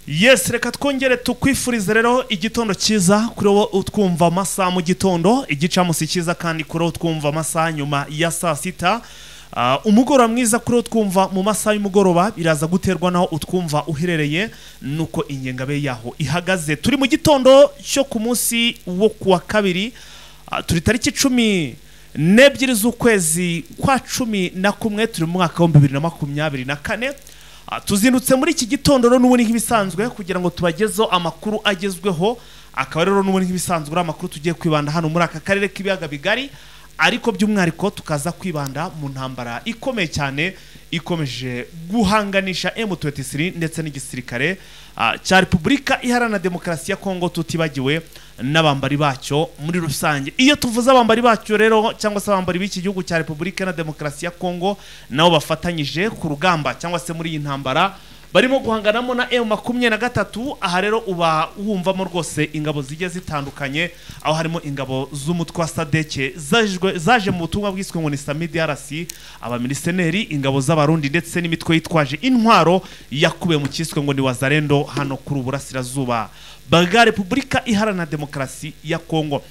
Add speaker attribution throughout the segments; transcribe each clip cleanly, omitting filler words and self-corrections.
Speaker 1: Yes, reka twongere tukwifurize rero igitondo cyiza kuri wowe utwumva amasaha mu gitondo, igicamunsi cyiza kandi kuri wowe utwumva amasaha nyuma ya saa sita, umugoroba mwiza kuri wowe utwumva mu masaha y'umugoroba, biraza guterwa naho utwumva uherereye nuko ingengabe yaho ihagaze. Turi mu gitondo cyo ku munsi wo kuwa kabiri, turi tariki 12 z'ukwezi kwa 11, turi mu mwaka wa 2024. Tuzindutse muri iki gitondo rero n'ubundi nk'ibisanzwe kugira ngo tubagezeho amakuru agezweho, akaba rero n'ubundi nk'ibisanzwe ari amakuru tugiye kwibanda hano muri aka karere k'ibiyaga bigari, ariko by'umwihariko tukaza kwibanda mu ntambara ikomeye cyane ikomeje guhanganisha M23 ndetse n'igisirikare cya Repubulika Iharanira Demokarasi ya Kongo, tutibagiwe n'abambari bacyo muri rusange. Iyo tuvuze abambari bacyo rero cyangwa se abambari b'iki gihugu cya Repubulika Iharanira Demokarasi ya Kongo, nabo bafatanyije ku rugamba cyangwa se muri iyi ntambara barimo guhanganamo na M23. Aha rero uba wumvamo rwose ingabo zigiye zitandukanye, aho harimo ingabo z'umutwe wa SADC zaje mu butumwa bwiswe ngo ni SAMIDRC, abamiliseneri, ingabo z'abarundi ndetse n'imitwe yitwaje intwaro yakubiye mu kiswe ngo ni Wazalendo hano kuri uburasirazuba bwa Repubulika Iharanira Demokarasi ya Kongo.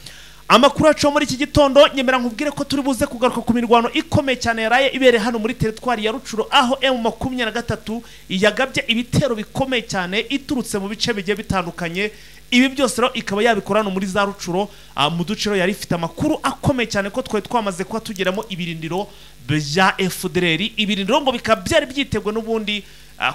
Speaker 1: Amakuru aco muri iki gitondo nyemera nkubwire ko turi buze kugaruka ku mirwano ikomeye cyane yaraye ibere hano muri teritwari ya Rucuro, aho M23 yagabye ibitero bikomeye cyane iturutse mu bice bigiye bitandukanye. Ibi byose rero ikaba yabikora no muri za Rucuro, mu duciro yari ifite amakuru akomeye cyane ko twari twamaze kuba tugeramo ibirindiro bya FDLR, ibirindiro ngo bikaba byari byitegwe n'ubundi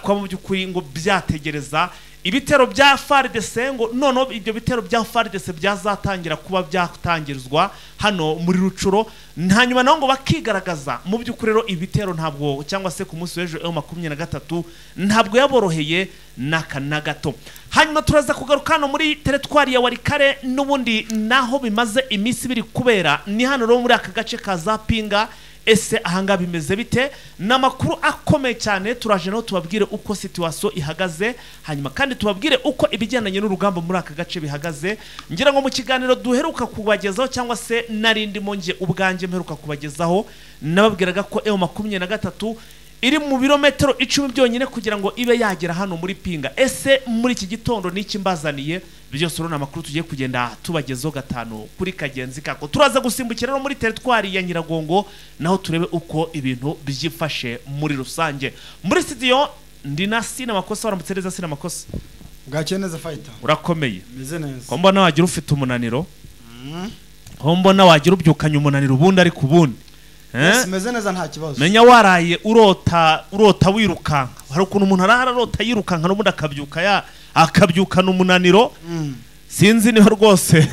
Speaker 1: kwa mu by'ukuri ngo byategereza ibitero bya FARDC, ngo noneho ibyo bitero bya FARDC byazatangira kuba byatangirizwa hano muri Rucuro, hanyuma naho ngo bakigaragaza. Mu by'ukuri rero ibitero ntabwo cyangwa se ku munsi w'ejo M23 ntabwo yaboroheye naka na gato. Hanyuma turaza kugaruka hano muri teritwari ya Walikale n'ubundi naho bimaze iminsi biri kubera, ni hano rero muri aka gace ka Zapinga. Ese ahanga bimeze bite? Namakuru akomeye cyane, turaje no tubabwire uko situation ihagaze, hanyuma kandi tubabwire uko ibigendanye n'urugamba muri aka gace bihagaze. Ngira ngo mu kiganiro duheruka kubagezaho cyangwa se narindi monje ubwanjye mperuka kubagezaho, nababwiraga ko M23 iri mu birometero 10 byonyine kugira ngo ibe yagera hano muri Pinga. Ese muri iki gitondo niki mbazaniye? Byose rero amakuru tugiye kugenda tubagezeho gatanu kuri kagenzi kako. Turaza gusimbukira no muri teritwari ya Nyiragongo naho turebe uko ibintu byifashe muri rusange. Muri studio ndi na Sina Makosa. Waramutse neza Sina Makosa?
Speaker 2: Bwakeye neza fighter.
Speaker 1: Urakomeye?
Speaker 2: Meze neza.
Speaker 1: Ko mbona wagira ufite umunaniro? Ko mbona wagira ubyukanye umunaniro ubundi ari kubundi?
Speaker 2: Meze neza nta kibazo.
Speaker 1: Menya waraye urota wirukanka. Hari ukuntu umuntu arara arota yirukanka n'ubundi akabyuka akabyukana umunaniro. Sinzi niho rwose.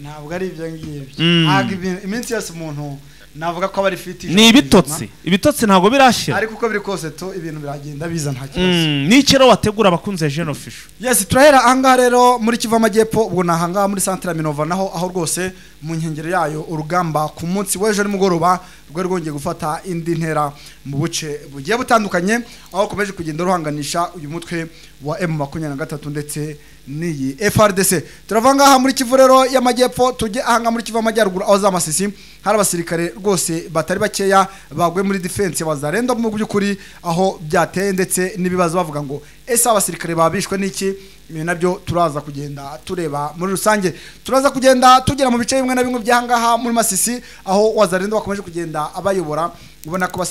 Speaker 2: Ntabwo ari ibyo ngibyo. Ntabwo iminsi yose umuntu navuga ko abari fit.
Speaker 1: Ni ibitotsi. Ibitotsi ntabwo birashira.
Speaker 2: Ariko uko biri kose to ibintu biragenda biza nta kibazo.
Speaker 1: Ni ikero wategura abakunze Jeune Official.
Speaker 2: Yes, turahera ahangaha rero muri Kivu Amajyepfo, ubwo nahangaha muri Centre Minova naho aho rwose mu nkengero yayo urugamba ku munsi w'ejo nimugoroba rwari rwongeye gufata indi ntera mu buce bugiye butandukanye, aho komeje kugenda ruhanganisha uyu mutwe wa M23 ndetse n'iyi FARDC. Turava ngaha muri Kivu rero y'Amajyepfo tujye ahanga muri Kivu Amajyaruguru aho za Masisi hari abasirikare rwose batari bakeya bagwe muri defense Wazalendo mu by'ukuri, aho byateye ndetse n'ibibazo bavuga ngo ese abasirikare babishwe n'iki? Ibi nabyo turaza kugenda tureba muri rusange. Turaza kugenda tugera mu bice bimwe na bimwe by'ahangaha muri Masisi aho Wazalendo bakomeje kugenda abayobora, ubona ko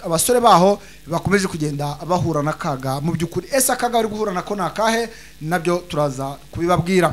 Speaker 2: abasore baho bakomeje kugenda bahura n'akaga mu by'ukuri. Ese akaga bari guhura nako nakahe? Nabyo turaza kubibabwira.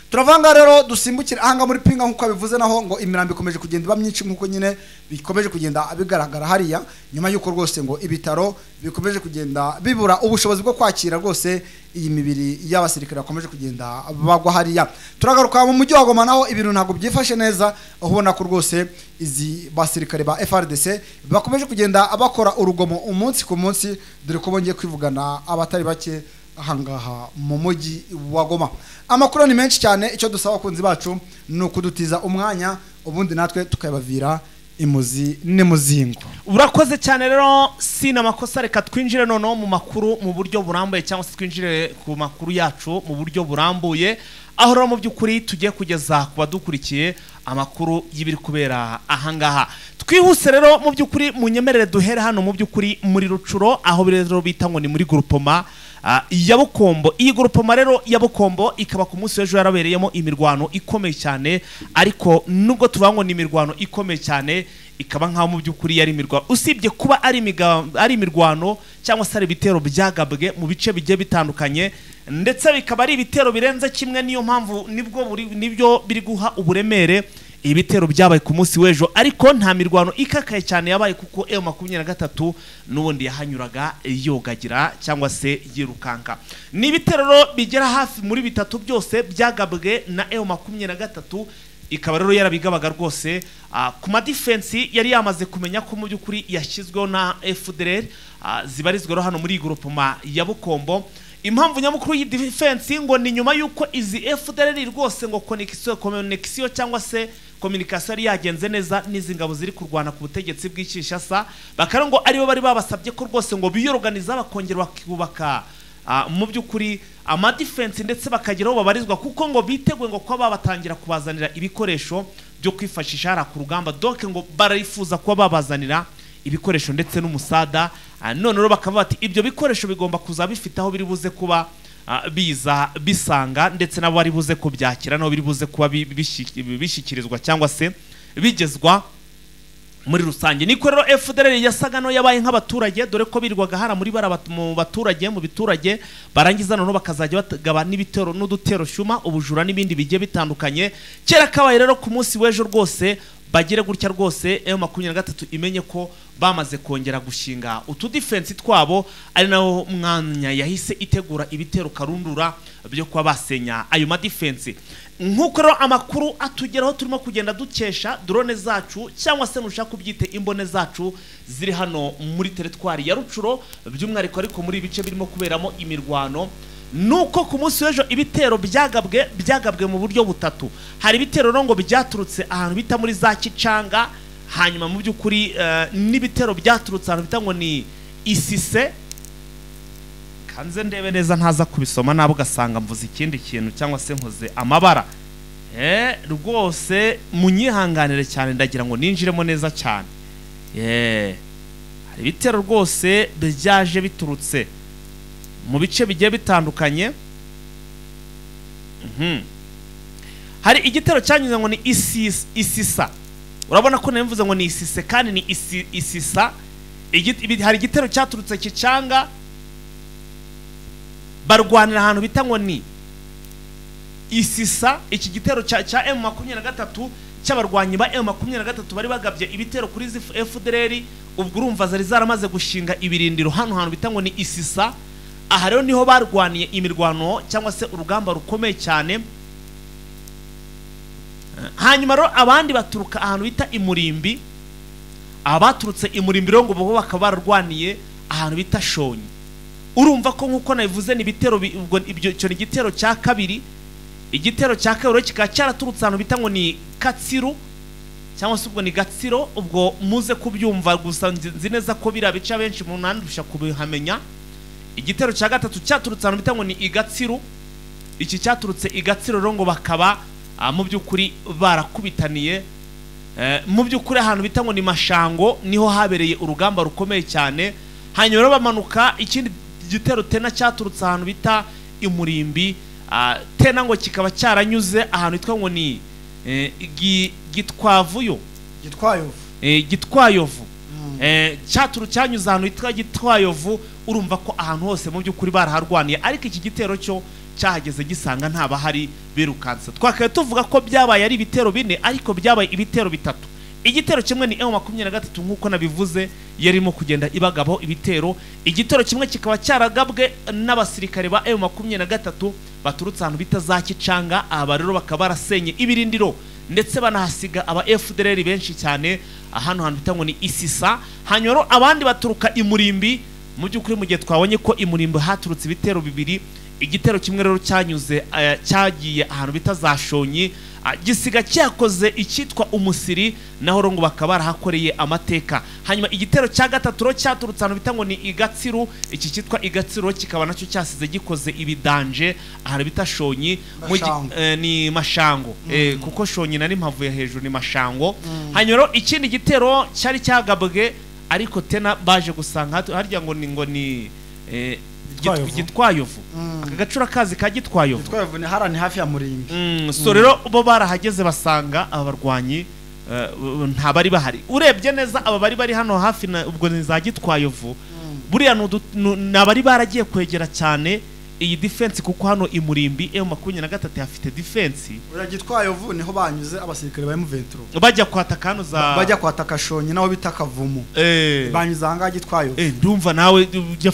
Speaker 2: Turavanga rero dusimbukira ahanga muri Pinga nkuko bivuze, naho ngo imirambo ikomeje kugenda iba myinshi nkuko nyine bikomeje kugenda bigaragara hariya, nyuma yuko rwose ngo ibitaro bikomeje kugenda bibura ubushobozi bwo kwakira rwose iyi mibiri y'abasirikare bakomeje kugenda bagwa hariya. Turagaruka mu mujyi wa Goma naho ibintu ntabwo byifashe neza, aho ubona ko rwose izi basirikare ba FARDC bakomeje kugenda bakora urugomo umunsi ku munsi, dore ko bongeye kwivugana abatari bake ahangaha mu mujyi wa Goma. Amakuru ni menshi cyane, icyo dusaba abakunzi bacu ni ukudutiza umwanya ubundi natwe tukayabavira imuzi n'imuzingo.
Speaker 1: Urakoze cyane rero, sina makosa. Reka twinjire noneho mu makuru mu buryo burambuye, cyangwa se twinjire ku makuru yacu mu buryo burambuye, aho rero mu by'ukuri tugiye kugeza ku badukurikiye amakuru y'ibiri kubera ahangaha. Twihuse rero mu by'ukuri, munyemerere duhere hano mu by'ukuri muri Rucuro, aho rero bita ngo ni muri Groupement ya Bukombo. Iyi Groupement rero ya Bukombo ikaba ku munsi w'ejo yarabereyemo imirwano ikomeye cyane, ariko nubwo tuvuga ngo ni imirwano ikomeye cyane, ikaba nkaho mu by'ukuri yari imirwano, usibye kuba ari imirwano cyangwa se ari ibitero byagabwe mu bice bigiye bitandukanye, ndetse bikaba ari ibitero birenze kimwe. Niyo mpamvu nibwo nibyo biri guha uburemere ibitero byabaye ku munsi w'ejo, ariko nta mirwano ikakaye cyane yabaye, kuko M23 n'ubundi yahanyuraga yogagira cyangwa se yirukanka. Ni ibitero bigera hafi muri bitatu byose byagabwe na M23, ikaba rero yarabigabaga rwose ku ma defense yari yamaze kumenya ko mu by'ukuri yashyizweho na FDLR zibarizwa hano muri Groupement ya Bukombo. Impamvu nyamukuru y'i defense ngo ni nyuma yuko izi FDLR rwose ngo connection cyangwa se communication yari yagenze neza n'izi ngabo ziri kurwana ku butegetsi bw'Kinshasa, bakara ngo aribo bari babasabye ko rwose ngo biyorganiza bakongera bakubaka mu by'ukuri ama defense, ndetse bakageraho babarizwa, kuko ngo biteguye ngo kuba babatangira kubazanira ibikoresho byo kwifashisha hara ku rugamba. Donc ngo barifuza kuba babazanira ibikoresho ndetse n'umusada. None rero bakaba bati ibyo bikoresho bigomba kuza bifite aho biri buze kuba biza bisanga, ndetse nabo bari buze kubyakira, nabo biri buze kuba bishyikirizwa cyangwa se bigezwa muri rusange. Niko rero FDLR yasaga no yabaye nk'abaturage, dore ko birwaga hara muri mu baturage mu biturage, barangiza none bakazajya batagaba n'ibitero n'udutero shuma, ubujura n'ibindi bigiye bitandukanye. Kera kabaye rero ku munsi w'ejo rwose bagire gutya rwose M23 imenye ko bamaze kongera gushinga utu defense twabo, ari nawo mwanya yahise itegura ibitero karundura byo kuba basenya ayo ma defense. Nkuko rero amakuru atugeraho turimo kugenda dukesha drone zacu cyangwa se nushaka kubyite imbone zacu ziri hano muri teritwari ya Rucuro, by'umwihariko ariko muri ibice birimo kuberamo imirwano, nuko ku munsi w'ejo ibitero byagabwe mu buryo butatu. Hari ibitero ngo byaturutse ahantu bita muri za Kicanga, hanyuma mu by'ukuri n'ibitero byaturutse ahantu bita ngo ni Isise. Kanze ndebe neza ntaza kubisoma nabo gasanga mvuze ikindi kintu cyangwa se nkoze amabara. Rwose munyihanganire cyane, ndagira ngo ninjiremo neza cyane. Hari ibitero rwose byaje biturutse mu bice bigiye bitandukanye. Hari igitero cyanyuze ngo ni Isisa. Urabona ko nemvuze ngo ni Isise kandi ni Isisa. Hari igitero cyaturutse Kicanga, barwanira ahantu bita ngo ni Isisa. Iki gitero cya M23 cy'abarwanyi ba M23 bari bagabye ibitero kuri FDLR, ubwo urumva zari zaramaze gushinga ibirindiro hano hantu bita ngo ni Isisa. Aha rero niho barwaniye imirwano cyangwa se urugamba rukomeye cyane. Hanyuma rero abandi baturuka ahantu bita Imurimbi, abaturutse Imurimbi rero ngo bo bakaba bararwaniye ahantu bita Shonyi. Urumva ko nkuko nabivuze ni ibitero ubwo ibyo cyo ni igitero cya kabiri. Igitero cya kabiri kikaba cyaraturutse ahantu bita ngo ni Katsiru cyangwa se ubwo ni Gatsiro, ubwo muze kubyumva gusa nzi neza ko bira bica benshi mu nandusha kubihamenya. Igitero cya gatatu cyaturutse ahantu bita ngo ni Igatsiru. Iki cyaturutse Igatsiro rero ngo bakaba mu by'ukuri barakubitaniye mu by'ukuri ahantu bita ngo ni Mashango, niho habereye urugamba rukomeye cyane. Hanyuma rero bamanuka ikindi gitero tena cyaturutse ahantu bita Imurimbi, tena ngo kikaba cyaranyuze ahantu hitwa ngo ni Gitwavuyo, Gitwayovu. Cyaturutse cyanyuze ahantu hitwa Gitwayovu. Urumva ko ahantu hose mu by'ukuri baraharwaniye, ariko iki gitero cyo cyahageze gisanga nta bahari birukanse. Twakaye tuvuga ko byabaye ari ibitero bine, ariko byabaye ibitero bitatu. Igitero kimwe ni M23 nkuko nabivuze yarimo kugenda ibagabo ibitero. Igitero kimwe kikaba cyaragabwe n'abasirikare ba M23 baturutse ahantu bita za Kicanga. Aba rero bakaba barasenye ibirindiro ndetse banahasiga aba FDLR benshi cyane ahantu hantu bita ngo ni Isisa. Hanyuma abandi baturuka Imurimbi. Mu by'ukuri mu gihe twabonye ko Imurimbi haturutse ibitero bibiri, igitero kimwe rero cyanyuze cyagiye ahantu bita za Shonyi, Gisiga cyakoze icyitwa umusiri, naho ngo bakaba barahakoreye amateka. Hanyuma igitero cya gatatu ro cyaturutse ahantu bita ngo ni Igatsiru, iki cyitwa Igatsiru kikaba nacyo cyasize gikoze ibidanje ahantu bita Shonyi, ni Mashango, kuko Shonyi nari mpavuye hejuru ni Mashango. Hanyuma ikindi gitero cyari cyagabwe ariko tena baje gusanga harya ngo ni Gitwayovu, aka gacura kazi ka Gitwayovu.
Speaker 2: Gitwayovu ni harani hafi ya Murimbi.
Speaker 1: So rero bo barahageze basanga abarwanyi nta bari bahari. Urebye neza aba bari bari hano hafi na ubwo ni za Gitwayovu, buriya nabari baragiye kwegera cyane iyi defense, kuko hano i Murimbi M23 hafite defense.
Speaker 2: Ura Gitwayovu niho banyuze abasirikare ba M23
Speaker 1: bajya kwataka hano za
Speaker 2: bajya kwataka Shonyi naho bita Kavumu, banyuze ahangaha Gitwayovu.
Speaker 1: Ndumva nawe ujya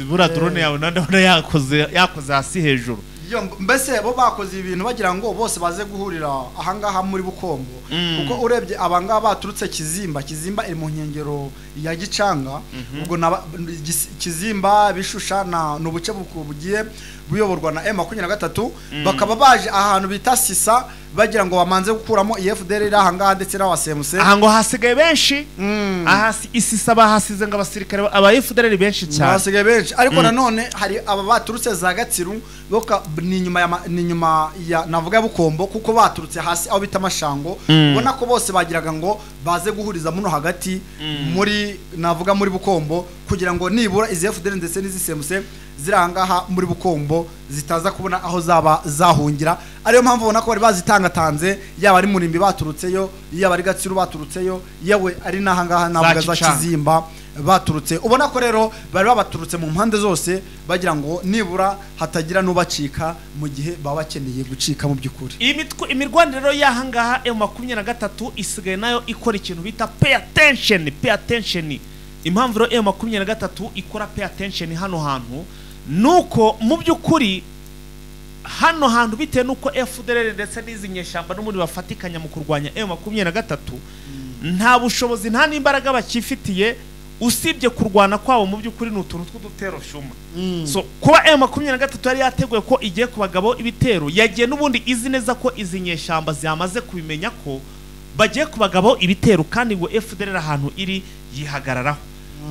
Speaker 1: bura drone yawe ndabona yakoze hasi hejuru.
Speaker 2: Yo mbese bo bakoze ibintu bagira ngo bose baze guhurira ahangaha muri Bukombo, kuko urebye abangaba baturutse Kizimba, Kizimba iri mu nkengero ya Gicanga, ubwo na Kizimba bishusha na n'ubuce bugiye buyoborwa na M23, bakaba baje ahantu bita Sisa bagira ngo bamanze gukuramo FDL iri ahangaha ndetse na CMC.
Speaker 1: Aha ngo hasigaye benshi, aha Isisa bahasize ngo abasirikare aba FDL benshi cyane,
Speaker 2: hasigaye benshi. Ariko nanone hari aba baturutse za Gatsiru boka ni nyuma ya navuga Bukombo, kuko baturutse hasi aho bita Mashango. Ubona ko bose bagiraga ngo baze guhuriza muno hagati muri navuga muri Bukombo, kugira ngo nibura izi FDL ndetse n'izi CMC zirangaha muri Bukombo zitaza kubona aho zaba zahungira. Ariyo mpamvu ubona ko bari bazitangatanze, yaba ari Murimbi baturutseyo, yaba ari Gatsiru baturutseyo, yewe ari nahangaha navuga za Kizimba baturutse. Ubona ko rero bari babaturutse mu mpande zose bagira ngo nibura hatagira n'ubacika mu gihe baba bakeneye gucika mu by'ukuri.
Speaker 1: Imirwanire y'ahangaha M23 isigaye nayo ikora ikintu bita pay attention, pay attention. Impamvu rero M23 ikora pay attention hano hantu nuko mu by'ukuri hano hantu bitewe nuko FDLR ndetse n'izi nyeshyamba n'ubundi bafatikanya mu kurwanya M23, nta bushobozi nta n'imbaraga bakifitiye usibye kurwana kwabo mu by'ukuri ni utuntu tw'udutero shuma. So kuba M23 yari yateguye ko igiye ku bagabo ibitero, yagiye n'ubundi izi neza ko izi nyeshyamba zamaze kubimenya ko bagiye ku bagabo ibitero, kandi ngo FDLR ahantu iri yihagararaho.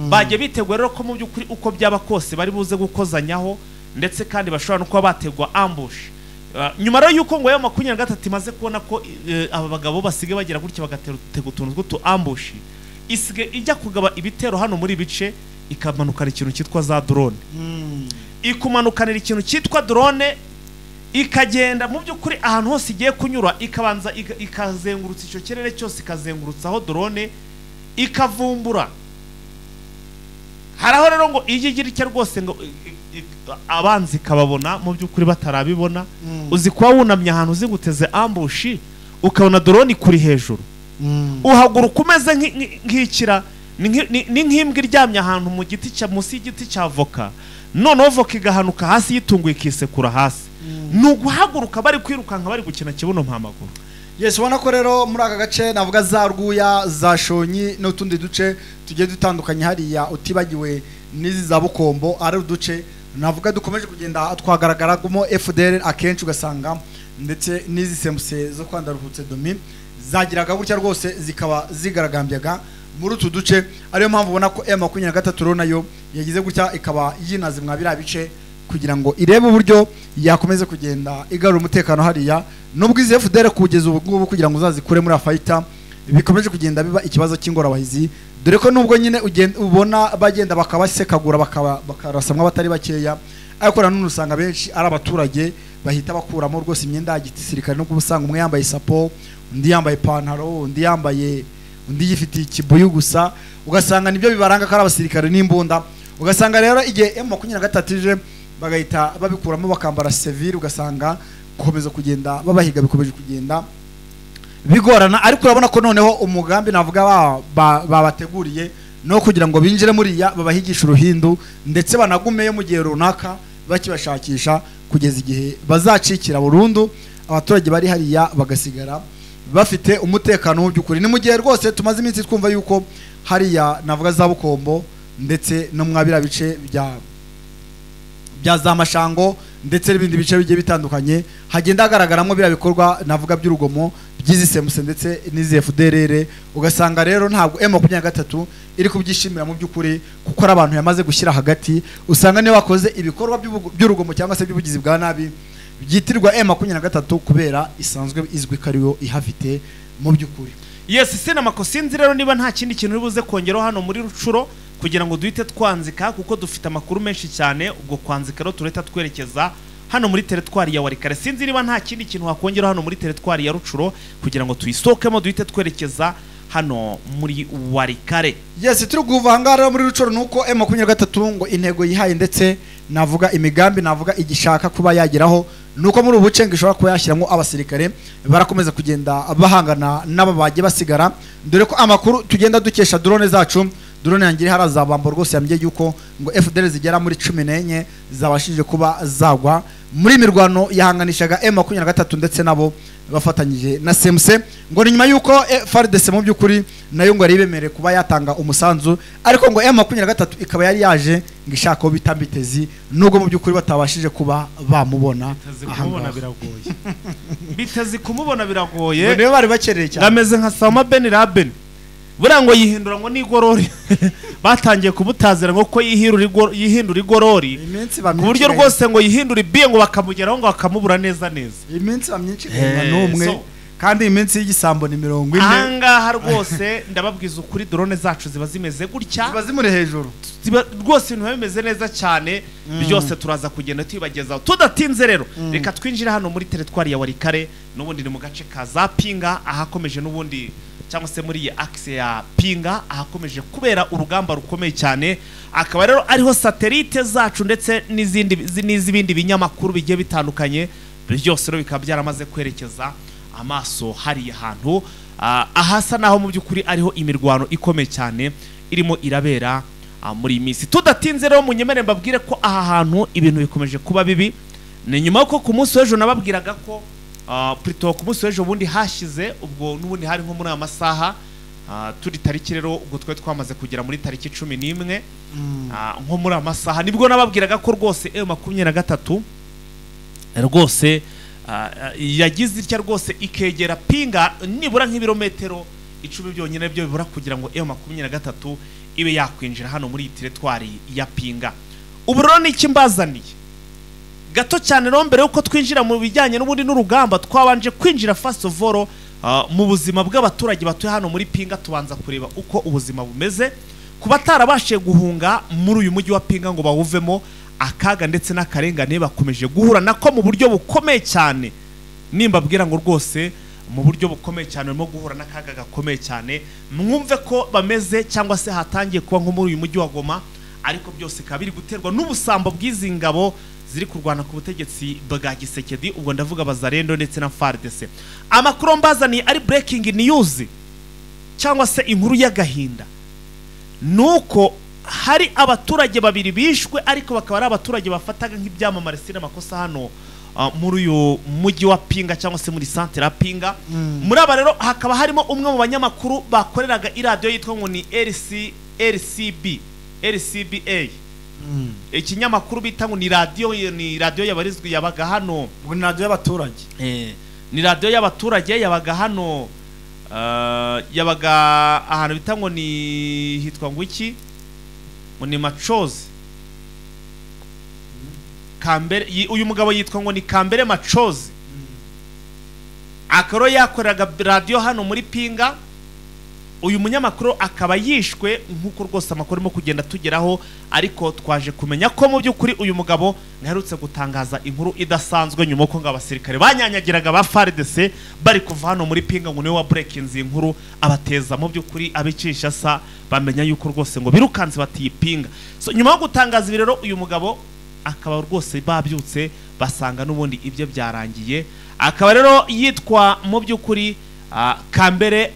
Speaker 1: Bagiye biteguye rero ko mu by'ukuri uko byaba kose bari buze gukozanyaho, ndetse kandi bashobora no kuba bategwa ambush. Nyuma rero yuko ngo M23 imaze kubona ko aba bagabo basige bagira gutya bagatera utuntu tw'utu ambush, isige ijya kugaba ibitero hano muri bice ikamanukana ikintu cyitwa za drone. Ikumanukanira ikintu cyitwa drone ikagenda mu by'ukuri ahantu hose igiye kunyura, ikabanza ikazengurutsa icyo kirere cyose, ikazengurutsaho drone ikavumbura. Haraho rero ngo ijye igira icyo rwose ngo abanzi kababona mu by'ukuri batarabibona. Uzi kuba wunamye ahantu uzi guteze ambushi ukabona drone kuri hejuru, uhaguruka umeze nk'ikira ni nk'imbwa iryamye ahantu mu giti cya munsi y'igiti cya voka, noneho voka igahanuka hasi yitunguye ikisekura hasi. Ni uguhaguruka bari kwirukanka bari gukina kibuno mpamaguru.
Speaker 2: Yes, ubona ko rero muri aka gace navuga za Rwuya, za Shonyi n'utundi duce tugiye dutandukanye hariya, utibagiwe n'izi za Bukombo, ari uduce navuga dukomeje kugenda twagaragaragamo FDL akenshi ugasanga ndetse n'izi CMC zo kwandaruhutse domi zagiraga gutya rwose zikaba zigaragambyaga muri utu duce. Ariyo mpamvu ubona ko M23 rero nayo yagize gutya ikaba yinaze mwa biriya bice kugira ngo irebe uburyo yakomeze kugenda igarura umutekano hariya, nubwo izi FDL kugeza ubu ngubu kugira ngo uzazikure muri afayita bikomeje kugenda biba ikibazo cy'ingorabahizi, dore ko nubwo nyine ubona bagenda bakabasekagura bakarasamwa batari bakeya, ariko nanone usanga benshi ari abaturage bahita bakuramo rwose imyenda ya gisirikare, nubwo usanga umwe yambaye sapo, undi yambaye ipantaro, undi yambaye undi yifitiye ikibuyu gusa, ugasanga nibyo bibaranga ko ari abasirikare n'imbunda. Ugasanga rero igihe M23 ije bagahita babikuramo bakambara civil, ugasanga gukomeza kugenda babahiga bikomeje kugenda bigorana. Ariko urabona ko noneho umugambi navuga babateguriye no kugira ngo binjire muriya babahigisha uruhindu ndetse banagumeyo mu gihe runaka bakibashakisha kugeza igihe bazacikira burundu, abaturage bari hariya bagasigara bafite umutekano mu by'ukuri. Ni mu gihe rwose tumaze iminsi twumva yuko hariya navuga za Bukombo ndetse no mwabira bice bya za Mashango ndetse n'ibindi bice bigiye bitandukanye hagenda hagaragaramo biriya bikorwa navuga by'urugomo by'izi CMC ndetse n'izi FDLR. Ugasanga rero ntabwo M23 iri kubyishimira mu by'ukuri, kuko ari abantu yamaze gushyira hagati. Usanga niyo bakoze ibikorwa by'urugomo cyangwa se by'ubugizi bwa nabi byitirwa M23 kubera isanzwe izwi ko ariyo ihafite mu by'ukuri.
Speaker 1: Yes, Sinamako, sinzi rero niba nta kindi kintu uri buze kongeraho hano muri Rucuro kugira ngo duhite twanzika, kuko dufite amakuru menshi cyane. Ubwo kwanzika rero turahita twerekeza hano muri teritwari ya Walikale. Sinzi niba nta kindi kintu wakongeraho hano muri teritwari ya Rucuro kugira ngo tuyisokemo duhite twerekeza hano muri Walikale.
Speaker 2: Yes, turi kuva ahangaha rero muri Rucuro nuko M23 ngo intego yihaye ndetse navuga imigambi navuga igishaka kuba yageraho nuko muri ubu buce ngo ishobora kuba yashyiramo abasirikare barakomeza kugenda bahangana n'aba bagiye basigara, dore ko amakuru tugenda dukesha drone zacu, drone yangira harazabambo rwose yambye yuko ngo FDL zigera muri 14 zabashije kuba zagwa muri mirwano yahanganishaga M23 ndetse nabo bafatanyije na CMC, ngo ni nyuma yuko FARDC mu by'ukuri nayo ngo ari bemere kuba yatanga umusanzu, ariko ngo M23 ikaba yari yaje ngo ishaka ko bitambitezi nubwo mu by'ukuri batabashije kuba bamubona.
Speaker 1: Bitezi kumubona biragoye,
Speaker 2: niyo bari bakereye cyane,
Speaker 1: ngameze nka Sama Ben Laden buriya ngo yihindura ngo nigorori batangiye kumutazira ngo ko yihindura igorori ku buryo rwose ngo yihindura ibiye ngo bakamugeraho ngo bakamubura neza neza.
Speaker 2: Iminsi myinshi n'umwe kandi iminsi y'igisambo ni 40.
Speaker 1: Ahangaha rwose ndababwiza ukuri drone zacu ziba zimeze gutya,
Speaker 2: ziba zimuri hejuru,
Speaker 1: ziba rwose ibintu bimeze neza cyane. Byose turaza kugenda tubibagezaho tudatinze. Rero reka twinjire hano muri teritwari ya Walikale, n'ubundi ni mu gace ka za Pinga ahakomeje n'ubundi cyangwa se muri iyi axe ya Pinga ahakomeje kubera urugamba rukomeye cyane. Akaba rero ariho satellite zacu ndetse n'izindi n'izibindi binyamakuru bigiye bitandukanye byose rero bikaba byaramaze kwerekeza amaso hariya hantu ahasa naho mu by'ukuri ariho imirwano ikomeye cyane irimo irabera muri iyi minsi. Tudatinze rero munyemere mbabwire ko aha hantu ibintu bikomeje kuba bibi. Ni nyuma yuko ku munsi w'ejo nababwiraga ko plutôt ku munsi w'ejo bundi hashize, ubwo n'ubundi hari nko muri aya masaha turi tariki rero ubwo twe twamaze kugera muri tariki 11 nko muri aya masaha nibwo nababwiraga ko rwose M23 rwose yagize itya rwose ikegera Pinga nibura nk'ibirometero 10 byonyine byo bibura kugira ngo M23 ibe yakwinjira hano muri teritwari ya Pinga. Ubu rero niki mbazaniye gato cyane rero mbere yuko twinjira mu bijyanye n'ubundi n'urugamba, twabanje kwinjira first of all mu buzima bw'abaturage batuye hano muri Pinga, tubanza kureba uko ubuzima bumeze kuba batarabashije guhunga muri uyu mujyi wa Pinga ngo bawuvemo. Akaga ndetse n'akarengane bakomeje guhura nako mu buryo bukomeye cyane. Nimbabwira ngo rwose mu buryo bukomeye cyane barimo guhura n'akaga gakomeye cyane, mwumve ko bameze cyangwa se hatangiye kuba nko muri uyu mujyi wa Goma, ariko byose bikaba biri guterwa n'ubusambo bw'izi ngabo ziri kurwana ku butegetsi bwa Gisekedi, ubwo ndavuga Bazarendo ndetse na FARDC. Amakuru mbazaniye ari breaking news cyangwa se inkuru y'agahinda nuko hari abaturage babiri bishwe, ariko bakaba ari abaturage bafataga nk'ibyamamare sina makosa hano muri uyu mujyi wa Pinga cyangwa se muri centre ya Pinga. Muri aba rero hakaba harimo umwe mu banyamakuru bakoreraga iradiyo yitwa ngo ni RCB RCBA, ikinyamakuru bita ngo ni radiyo yabarizwa yabaga hano,
Speaker 2: ni radiyo y'abaturage,
Speaker 1: ni radiyo y'abaturage yabaga hano, yabaga ahantu bita ngo ni hitwa ngo iki, ngo ni Machozi Kambere. Uyu mugabo yitwa ngo ni Kambere Machozi, akaba yakoreraga radiyo hano muri Pinga. Uyu munyamakuru akaba yishwe nk'uko rwose amakuru arimo kugenda tugeraho, ariko twaje kumenya ko mu by'ukuri uyu mugabo nherutse gutangaza inkuru idasanzwe nyuma ko ngo abasirikare banyanyagiraga ba FARDC bari kuva hano muri Pinga ngo niwe wa breakinze inkuru abateza mu by'ukuri abicisha sa bamenya yuko rwose ngo birukanze batiye Pinga. So nyuma yo gutangaza ibi rero uyu mugabo akaba rwose babyutse basanga n'ubundi ibyo byarangiye. Akaba rero yitwa mu by'ukuri Kambere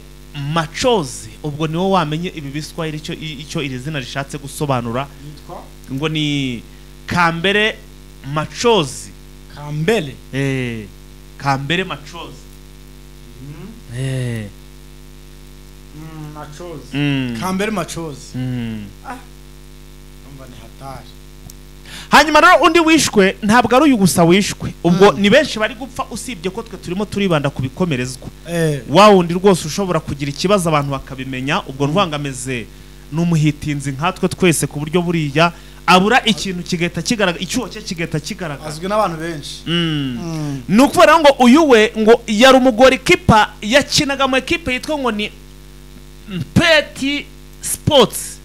Speaker 1: Machozi, ubwo niwo wamenye ibi biswahili icyo iri zina rishatse gusobanura, ngo ni Kambere Machozi.
Speaker 2: Kambere
Speaker 1: Kambere Machozi.
Speaker 2: Machozi. Kambere Machozi. Umva ni hatari.
Speaker 1: Hanyuma rero undi wishwe ntabwo ari uyu gusa wishwe, ubwo ni benshi bari gupfa, usibye ko twe turimo turibanda ku bikomerezwa. Wa wundi rwose ushobora kugira ikibazo abantu bakabimenya, ubwo nvangameze n'umuhitinzi nkatwe twese, ku buryo buriya abura ikintu kigahita kigaragara, icyuho cye kigahita kigaragara,
Speaker 2: azwi n'abantu benshi.
Speaker 1: Ni ukuvuga ngo uyu we ngo yari umugore kipa, yakinaga mu ekipe yitwa ngo ni Peti Sports,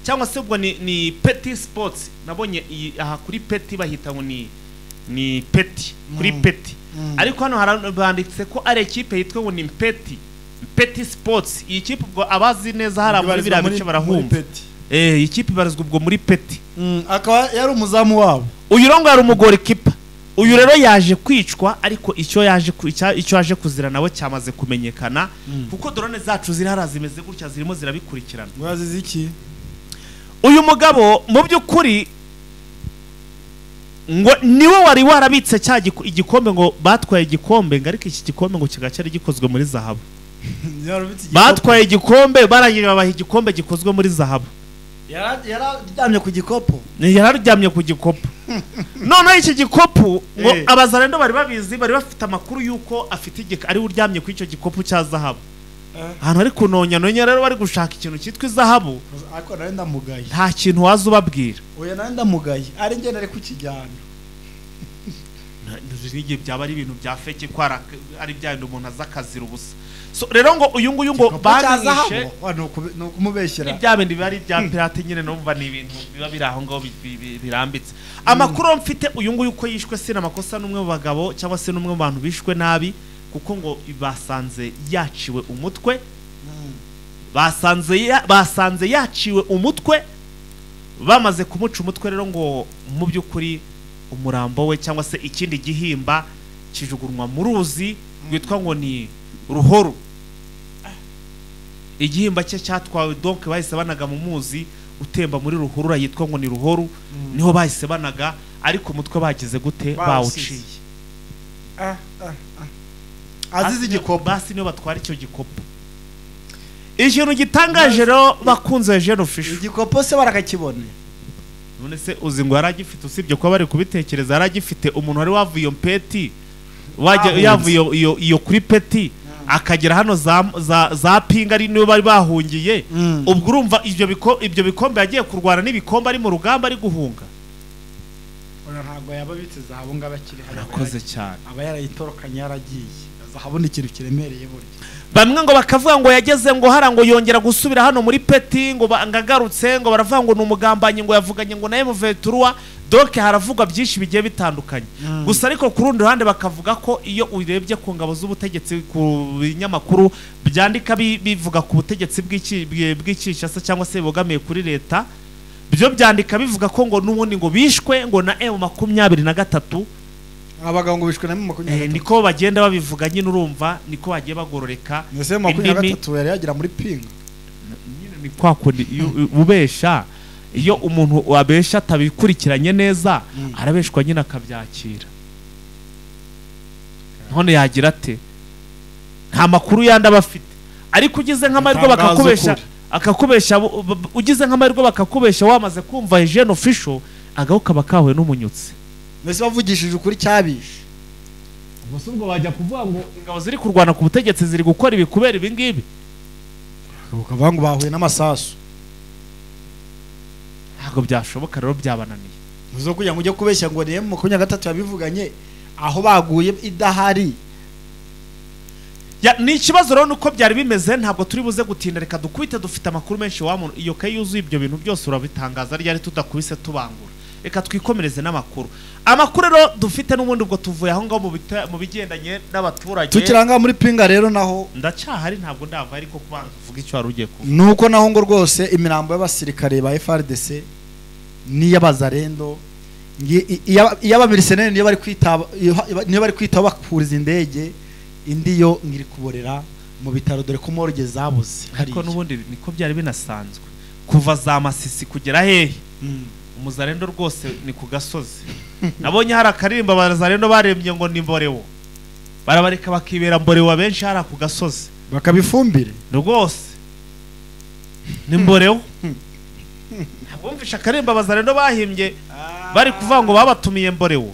Speaker 1: cyangwa se ubwo ni Peti Sports. Nabonye aha kuri Peti bahita ngo ni Peti kuri Peti, ariko hano banditse ko ari ekipe yitwa ngo ni Peti Sports. Iyi kipe ubwo abazi neza hari muri biriya bice barahumva. Iyi kipe ibarizwa ubwo muri Peti.
Speaker 2: Akaba yari umuzamu wabo.
Speaker 1: Uyu rero ngo yari umugore kipa. Uyu rero yaje kwicwa, ariko icyo yaje kuzira nawe cyamaze kumenyekana, kuko drone zacu ziri hara zimeze gutya zirimo zirabikurikirana.
Speaker 2: Ngo yazize iki?
Speaker 1: Uyu mugabo mu by'ukuri ngo niwe wari warabitse cya igikombe, ngo batwaye igikombe, ngo ariko iki gikombe ngo kigacyari gikozwe muri zahabu. Batwaye igikombe barangije babaha igikombe gikozwe muri zahabu.
Speaker 2: Yararyamye ku gikopo.
Speaker 1: Yararyamye ku gikopo. None iki gikopo ngo abazarendo bari babizi, bari bafite amakuru yuko afite ari uryamye ku icyo gikopo cya zahabu. Ahantu ari kunonya nonya rero bari gushaka ikintu cyitwa izahabu.
Speaker 2: Ariko nari ndamugaye.
Speaker 1: Nta kintu waza ubabwira.
Speaker 2: Oya nari ndamugaye. Ari nge nari kukijyana.
Speaker 1: N'igihe byaba ari ibintu bya fake ko ari bya bintu umuntu aza akazira ubusa. So rero ngo uyu nguyu ngo bamwishe
Speaker 2: no kumubeshyera.
Speaker 1: Ibya bindi biba ari bya pirate nyine, numva ni ibintu biba biri aho ngaho birambitse. Amakuru mfite uyu nguyu uko yishwe sina makosa n'umwe mu bagabo cyangwa se n'umwe mu bantu bishwe nabi, kuko ngo basanze yaciwe umutwe. Basanze yaciwe umutwe. Bamaze kumuca umutwe rero ngo mu by'ukuri umurambo we cyangwa se ikindi gihimba kijugunywa mu ruzi rwitwa ngo ni Ruhoro. Igihimba cye cyatwawe, donc bahise banaga mu muzi utemba muri ruhurura yitwa ngo ni Ruhoro, niho bahise banaga, ariko umutwe bagize gute bawuciye.
Speaker 2: Azize igikopo.
Speaker 1: Basi niyo batwara icyo gikopo. Ikintu gitangaje rero bakunze Jeune Official,
Speaker 2: igikopo se barakakibone.
Speaker 1: None se uzi ngo yaragifite, usibye ko bari kubitekereza yaragifite. Umuntu wari wavuye iyo Peti, wajya yavuye iyo kuri Peti akagera hano za Pinga ari niyo bari bahungiye. Ubwo urumva ibyo bikombe yagiye kurwana n'ibikombe ari mu rugamba ari guhunga.
Speaker 2: Ora ntabwo yababitse zahabu ngabakiri hano.
Speaker 1: Arakoze cyane.
Speaker 2: Aba yarayitorokanye yaragiye. Zahabu ni ikintu kiremereye burya.
Speaker 1: Bamwe ngo bakavuga ngo yageze ngo hara ngo yongera gusubira hano muri Peti, ngo ngagarutse ngo baravuga ngo numugambanyi, ngo yavuganye ngo na M23. Donc haravugwa byinshi bigiye bitandukanye. Gusa ariko ku rundi ruhande bakavuga ko iyo urebye ku ngabo z'ubutegetsi, ku binyamakuru byandika bivuga ku butegetsi bw'Kinshasa cyangwa se bogamiye kuri leta, byo byandika bivuga ko ngo n'ubundi ngo bishwe ngo na M23.
Speaker 2: Abagabo ngo bishwe na M23.
Speaker 1: Niko bagenda babivuga nyine, urumva niko bagiye bagororeka.
Speaker 2: Nese M23 yari yagira muri Pinga.
Speaker 1: Nyine ni kwa kundi ubesha, iyo umuntu wabesha atabikurikiranye neza arabeshwa nyine akabyakira. None yagira ate? Nta makuru yandi abafite. Ariko ugize nk'amahirwe bakakubesha, akakubesha, ugize nk'amahirwe bakakubesha wamaze kumva Jeune Official, agahuka bakahuye n'umunyutsi.
Speaker 2: Mbese bavugishije ukuri cyabishe.
Speaker 1: Ubwo ubwo bajya kuvuga ngo ingabo ziri kurwana ku butegetsi ziri gukora ibikubera ibi ngibi,
Speaker 2: bakavuga ngo bahuye n'amasasu.
Speaker 1: Ntabwo byashoboka rero, byabananiye.
Speaker 2: Muzo kugira ngo ujye kubeshya ngo ni M23 yabivuganye aho baguye idahari.
Speaker 1: Ya ni ikibazo rero nuko byari bimeze, ntabwo turi buze gutinda, reka dukubite, dufite amakuru menshi. Wa muntu iyo kayi yuzuye ibyo bintu byose urabitangaza ryari tudakubise tubangura. Reka twikomereze n'amakuru. Amakuru rero dufite n'ubundi ubwo tuvuye aho ngaho mu bigendanye n'abaturage.
Speaker 2: Tukiranga muri Pinga rero naho
Speaker 1: ndacyahari, ntabwo ndava, ariko kubanza uvuga icyo wari ugiye kuvuga.
Speaker 2: Nuko naho ngo rwose imirambo y'abasirikare ba FARDC n'iy'abazarendo, iy'abamiriseneri niyo bari kwitaba, niyo bari kwitaba bakuriza indege, indi yo ngiri kuborera mu bitaro dore ko morgue zabuze.
Speaker 1: Ariko n'ubundi niko byari binasanzwe kuva za Masisi kugera hehe. Umuzarendo rwose ni ku gasozi. Nabonye hari akaririmba abazarendo barembye ngo ni mborewo, barabareka bakibera mborewo abenshi hari ku gasozi
Speaker 2: bakabifumbire
Speaker 1: rwose ni mborewo. Ntabwo mvisha akaririmba abazarendo bahimbye Bari kuvuga ngo babatumiye mborewo.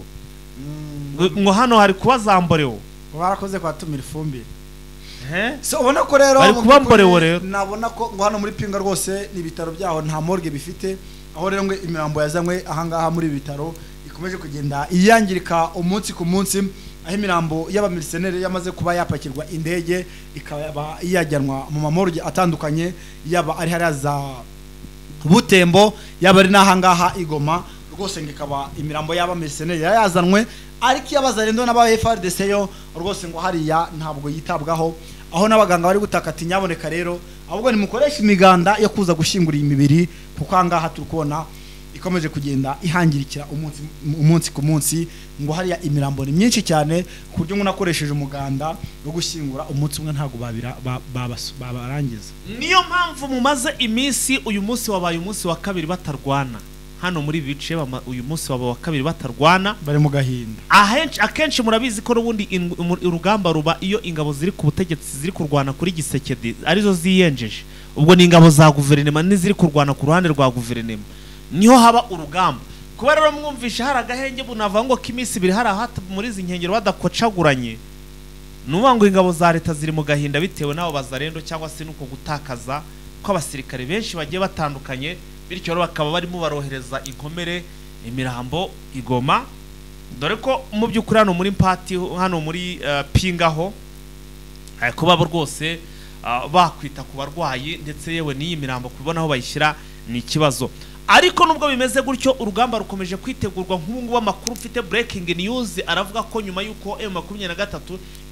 Speaker 1: Ngo hano hari kuba za mborewo.
Speaker 2: Barakoze kwatumira ifumbire. So ubona ko rero
Speaker 1: bari kuba mborewo rero.
Speaker 2: Nabona ko ngo hano muri Pinga rwose ni ibitaro byaho nta morgue bifite, aho rero ngo imirambo yazanywe ahangaha muri bitaro ikomeje kugenda iyangirika umunsi ku munsi, aho imirambo y'abamiliseneri yamaze kuba yapakirwa indege ikaba yajyanwa mu mamorgue atandukanye, yaba ari hariya za Butembo, yaba ari n'ahangaha Igoma, rwose ngo ikaba imirambo y'abamiliseneri yazanwe, ariko iy'abazarendo n'aba FARDC yo rwose ngo hariya ntabwo yitabwaho, aho n'abaganga bari gutaka ati nyaboneka rero ahubwo nimukoresha imiganda yo kuza gushyingura imibiri, kuko ahangaha turi kubona ikomeje kugenda ihangirikira umunsi ku munsi, ngo hariya imirambo ni myinshi cyane ku buryo umuntu akoresheje umuganda wo gushyingura umunsi umwe ntabwo babarangiza.
Speaker 1: Niyo mpamvu mumaze iminsi, uyu munsi wabaye umunsi wa kabiri batarwana hano muri bice, uyu munsi wabaye wa kabiri batarwana,
Speaker 2: bari mu gahinda.
Speaker 1: Akenshi murabizi ko n'ubundi urugamba ruba iyo ingabo ziri ku butegetsi ziri kurwana kuri Gisekedi arizo ziyenjeje, ubwo ni ingabo za guverinoma n'iziri kurwana ku ruhande rwa guverinoma, niho haba urugamba. Kuba rero mwumvisha hari agahenge bunava ngo k'iminsi ibiri hari ahata muri izi nkengero badakocaguranye, nuvuga ngo ingabo za leta ziri mu gahinda bitewe n'abo bazarendo cyangwa se nuko gutakaza kw'abasirikare benshi bagiye batandukanye, bityo rero bakaba barimo barohereza inkomere imirambo Igoma, dore ko mu by'ukuri hano muri Mpati, hano muri Pingaho kuba rwose bakwita ku barwayi ndetse yewe n'iyi mirambo kubona aho bayishyira ni ikibazo. Ariko nubwo bimeze gutyo urugamba rukomeje kwitegurwa. Nk'ubu ngubu amakuru mfite breaking news aravuga ko nyuma y'uko M23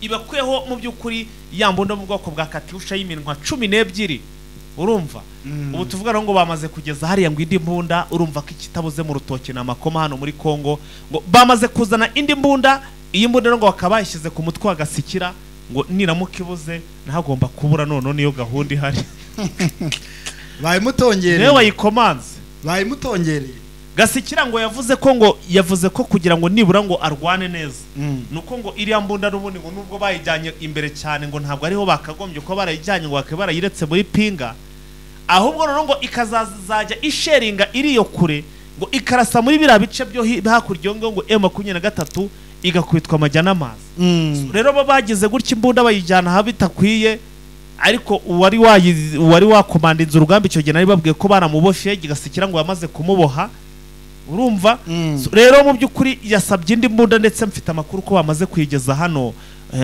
Speaker 1: ibakweho mu by'ukuri ya mbunda mu bwoko bwa Katyusha y'iminwa 12, urumva ubu tuvuga ngo bamaze kugeza hariya ngo indi mbunda, urumva ko ikitabuze mu rutoki na makoma hano muri Kongo, ngo bamaze kuzana indi mbunda. Iyi mbunda ngo bakaba bayishyize ku mutwe wa Gasikira ngo niramuka ibuze ntagomba kubura, none niyo gahunda ihari.
Speaker 2: Bayimutongereye,
Speaker 1: niwe wayikomanze,
Speaker 2: bayimutongereye.
Speaker 1: Gasikira ngo yavuze ko kugira ngo nibura ngo arwane neza nuko ngo iriya mbunda n'ubundi ngo nubwo bayijyanye imbere cyane ngo ntabwo ariho bakagombye ko barayijyanye, ngo bakaba barayiretse muri Pinga, ahubwo noneho ngo ikazazajya isheringa iriyo kure ngo ikarasa muri biriya bice byo hakurya ngo M23 igakubitwa amajya n'amazi. Rero bo bagize gutya imbunda bayijyana aho bitakwiye, ariko uwari wakomandinze urugamba icyo gihe nari babwiye ko baramuboshye, Gasikira ngo yamaze kumuboha, urumva. Rero mu by'ukuri yasabye indi mbunda ndetse mfite amakuru ko bamaze kuyigeza hano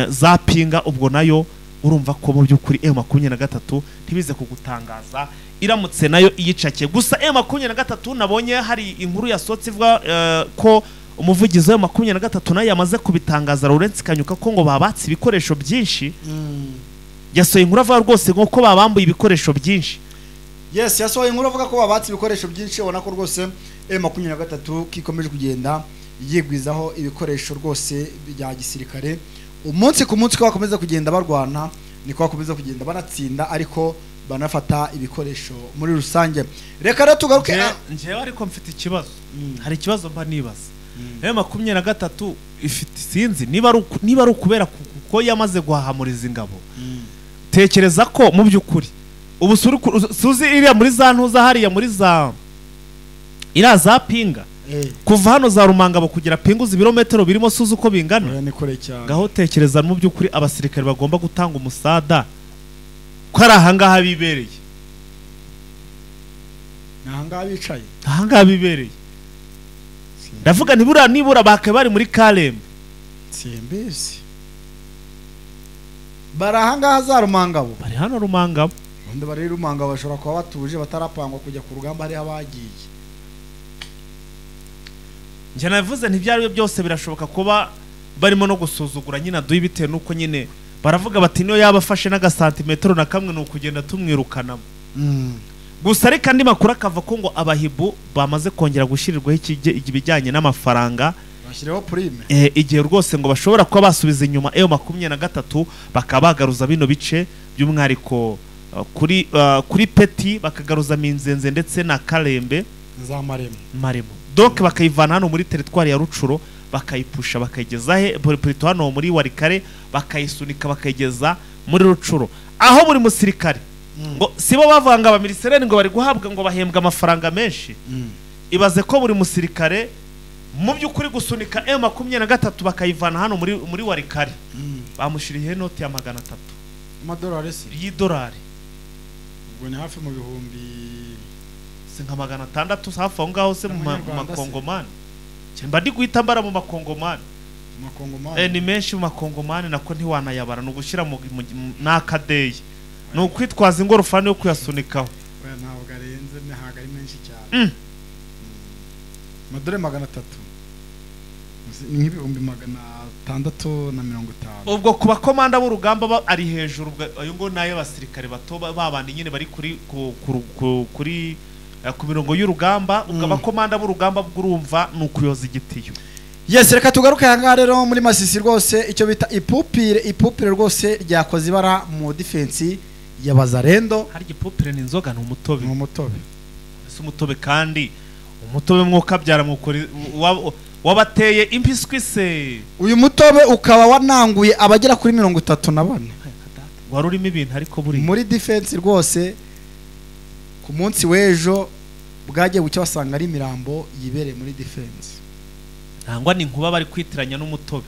Speaker 1: za Pinga, ubwo nayo urumva ko mu by'ukuri M23 ntibize kugutangaza iramutse nayo iyicakiye. Gusa M23 nabonye hari inkuru yasohotse ivuga ko umuvugizi wa M23 nayo yamaze kubitangaza, Lawrence Kanyuka, ko ngo babatse ibikoresho byinshi. Yasohoye inkuru avuga rwose ngo ko babambuye ibikoresho byinshi.
Speaker 2: Yes, yasohoye inkuru avuga ko babatse ibikoresho byinshi, ubona ko rwose M23 kikomeje kugenda yigwizaho ibikoresho rwose bya gisirikare umunsi ku munsi, ko bakomeza kugenda barwana niko bakomeza kugenda banatsinda, ariko banafata ibikoresho muri rusange. Reka rero tugaruke.
Speaker 1: Njyewe ariko mfite ikibazo, hari ikibazo mba nibaza. M23 ifite sinzi niba ari ukubera kuko yamaze guhahamuriza ingabo. Tekereza ko mu by'ukuri ubu suzi iriya muri za ntuza hariya muri za iriya za Pinga, kuva hano za Rumangabo kugera Pinga uzi ibirometero birimo suzi uko bingana. Ngaho tekereza mu by'ukuri abasirikare bagomba gutanga umusada ko ari ahangaha bibereye,
Speaker 2: ahangaha bicaye,
Speaker 1: ahangaha bibereye. Ndavuga nibura nibura bakaba bari muri Karembe,
Speaker 2: simbisi bari ahangaha za Rumangabo,
Speaker 1: bari hano Rumangabo.
Speaker 2: Undi bari Rumangabo bashobora kuba batuje batarapangwa kujya ku rugamba hari abagiye.
Speaker 1: Njye navuze ntibyari byose birashoboka kuba barimo no gusuzugura nyina duyi bitewe nuko nyine baravuga bati niyo yabafashe n'agasantimetero na kamwe ni ukugenda tumwirukanamo. Gusa reka andi makuru akava ko ngo abahibu bamaze kongera gushyirirwaho ibijyanye n'amafaranga,
Speaker 2: bashyiraho prime
Speaker 1: igihe rwose ngo bashobora kuba basubiza inyuma M23 bakaba bagaruza bino bice by'umwariko kuri Peti, bakagaruza Minzenze ndetse na Karembe
Speaker 2: za Maremo.
Speaker 1: Donc bakayivana hano muri teritwari ya Rucuro bakayipusha bakayigeza he Polito hano muri Warikare, bakayisunika bakayigeza muri Rucuro, aho buri musirikare ngo sibo bavanga abamilisereni ngo bari guhabwa ngo bahembwa amafaranga menshi. Ibaze ko buri musirikare Mu by'ukuri gusunika M23 bakayivana hano muri Warikare, bamushiriye inoti ya 300
Speaker 2: amadolari se
Speaker 1: y'idolari,
Speaker 2: ubwo ni hafi mu bihumbi
Speaker 1: se nka 600 hafi aho ngaho se mu makongomani. Mba ndi guhita mbara mu makongomani. Ni menshi mu makongomani nako ntiwanayabara, ni ugushyira mu n'akadeye, ni ukwitwaza ingorofani yo kuyasunikaho.
Speaker 2: Ntabwo arenze, ntabwo ari menshi cyane. Amadolari 300 ni nk'ibihumbi 650.
Speaker 1: Ubwo ku bakomanda b'urugamba ari hejuru, ayo ngo nayo abasirikare bato babandi nyine bari kuri kuri ku mirongo y'urugamba. Ubwo abakomanda b'urugamba bw'urumva ni ukuyoza igitiyo.
Speaker 2: Yes, reka tugaruke aha ngaha rero muri Masisi rwose, icyo bita ipupire rwose ryakoze ibara mu defense ya Bazarendo.
Speaker 1: Hari igipupire ni inzoga, ni umutobe.
Speaker 2: Ni umutobe.
Speaker 1: Ese umutobe kandi umutobe mwuka byara mukuri wabateye impiswi se.
Speaker 2: Uyu mutobe ukaba wananguye abagera kuri 34.
Speaker 1: Wari urimo ibintu ariko buri
Speaker 2: muri defense rwose ku munsi w'ejo bwagiye bucyo basanga ari imirambo yibereye muri defense.
Speaker 1: Nangwa ni nkuba bari kwitiranya n'umutobe.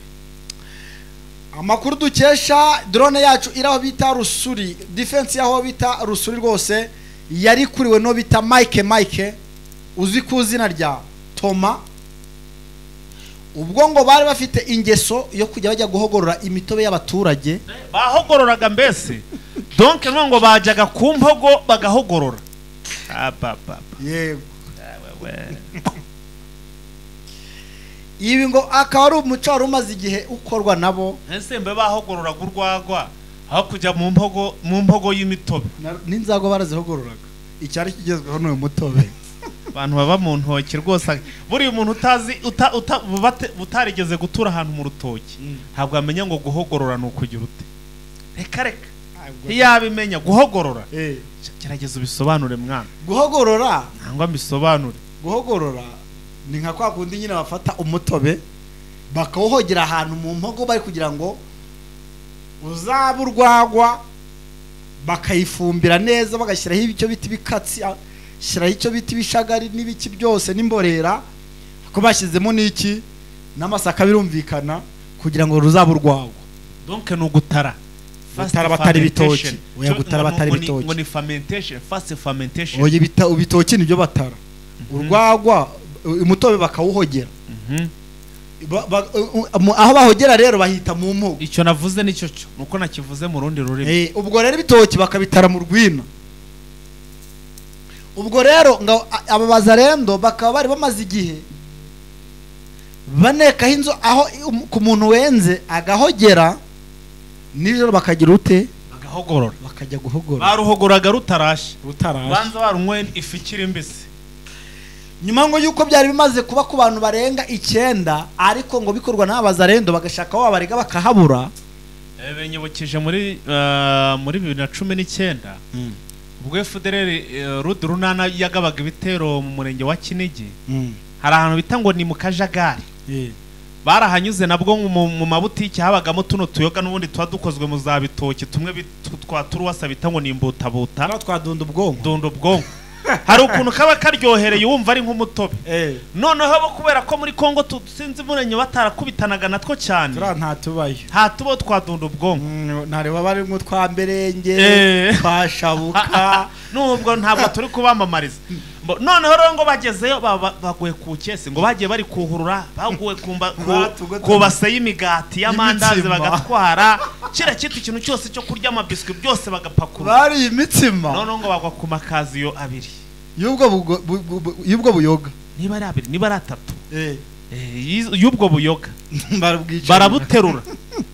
Speaker 2: Amakuru dukesha drone yacu iraho bita Rusuri, defense yaho bita Rusuri rwose yari kuriwe no bita Mike uzwi ku izina rya Toma. Ubwo ngo bari bafite ingeso yo kujya bajya guhogorora imitobe y'abaturage.
Speaker 1: Bahogororaga mbese. Donc ngo bajyaga ku mpogo bagahogorora.
Speaker 2: Yego. Ibi ngo akaba ari umuco wari umaze igihe ukorwa nabo.
Speaker 1: Ese mbe bahogororaga urwagwa aho kujya mu mpogo y'imitobe.
Speaker 2: N'inzago barazihogororaga. Icyari kigezweho n'uyu mutobe.
Speaker 1: Abantu baba mu ntoki rwose, buri umuntu utazi utarigeze gutura ahantu mu rutoki ntabwo amenya ngo guhogorora ni ukugira ute. Reka reka ntiyabimenya guhogorora. Gerageza ubisobanure mwana.
Speaker 2: Guhogorora
Speaker 1: nangwa mbisobanure.
Speaker 2: Guhogorora ni nka kwa kundi nyine bafata umutobe bakawuhogera ahantu mu mpogo bari kugira ngo uzabe urwagwa, bakayifumbira neza bagashyiraho icyo bita ibikatsi, shyiraho icyo bita ibishagari n'ibiki byose n'imborera, ko bashyizemo n'iki n'amasaka birumvikana kugira ngo ruzabe urwagwa.
Speaker 1: Donc ni ugutara.
Speaker 2: Gutara batari ibitoki. Oya, gutara batari ibitoki.
Speaker 1: Ngo ni fermentation, fast fermentation.
Speaker 2: Oya, ibitoki nibyo batara. Urwagwa umutobe bakawuhogera. Aho bahogera rero bahita mu mpogo.
Speaker 1: Icyo navuze nicyo cyo nuko nakivuze mu rundi rurimi.
Speaker 2: Ubwo rero ibitoki bakabitara mu rwina. Ubwo rero ngo aba Bazarendo bakaba bari bamaze igihe banekaho inzu aho ku muntu wenze agahogera nijoro bakagira ute
Speaker 1: bagahogorora,
Speaker 2: bakajya guhogora.
Speaker 1: Baruhogoraga rutarashe, banza barunywe ifu ikiri mbisi.
Speaker 2: Nyuma ngo yuko byari bimaze kuba ku bantu barenga 9, ariko ngo bikorwa n'abazarendo bagashaka aho babarega bakahabura.
Speaker 1: Benyibukije muri 2019 ubwo FDLR Rudurunana yagabaga ibitero mu murenge wa Kinigi. Hari ahantu bita ngo ni mu Kajagari. Barahanyuze nabwo mu mabutiki habagamo tuno tuyoga n'ubundi tuba dukozwe mu za bitoki tumwe twa turuwasa bita ngo ni imbutabuta,
Speaker 2: twadunda ubwonko.
Speaker 1: Dunda ubwonko. Hari ukuntu kaba karyohereye wumva ari nk'umutobe. Noneho bo kubera ko muri Kongo sinzi murenge batarakubitanaga natwo cyane,
Speaker 2: ntatubayo
Speaker 1: ntatubo twadunda ubwonko.
Speaker 2: Ntareba bari mu twa mberenge twashabuka
Speaker 1: nubwo ntabwo turi kubamamariza. Noneho rero ngo bagezeyo baguye ku kese, ngo bagiye bari kuhurura, baguye ku base y'imigati y'amandazi bagatwara kira kitu ikintu cyose cyo kurya amabiswi byose bagapakurura,
Speaker 2: bari imitsima.
Speaker 1: Noneho ngo bagwa ku makaziyo abiri
Speaker 2: y'ubwo buyoga,
Speaker 1: niba ari abiri niba ari atatu y'ubwo buyoga barabuterura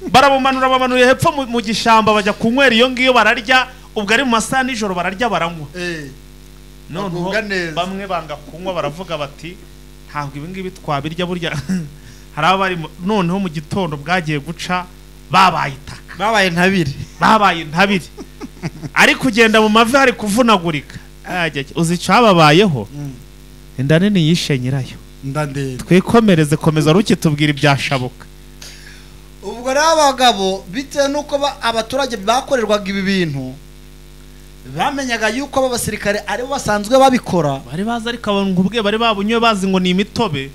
Speaker 1: barabumanura, bamanuye hepfo mu gishamba bajya kunywera iyo ngiyo bararya. Ubwo ari mu masaha nijoro bararya baranywa. Noneho bamwe banga kunywa baravuga bati ntabwo ibi ngibi twabirya burya. Hari abari noneho mu gitondo bwagiye guca babaye itaka,
Speaker 2: babaye ntabiri,
Speaker 1: babaye intabire. Ari kugenda mu mavi hari kuvunagurika. Uzi icyababayeho? Inda nini yishe nyirayo. Twikomereze, komeza rukitubwira ibyashabuka.
Speaker 2: Ubwo rero abagabo bitewe nuko abaturage bakorerwaga ibi bintu Bamenyaga yuko aba basirikare ari bo basanzwe babikora,
Speaker 1: bari bazi, ariko abantu ubwe bari babunyoye bazi ngo ni imitobe.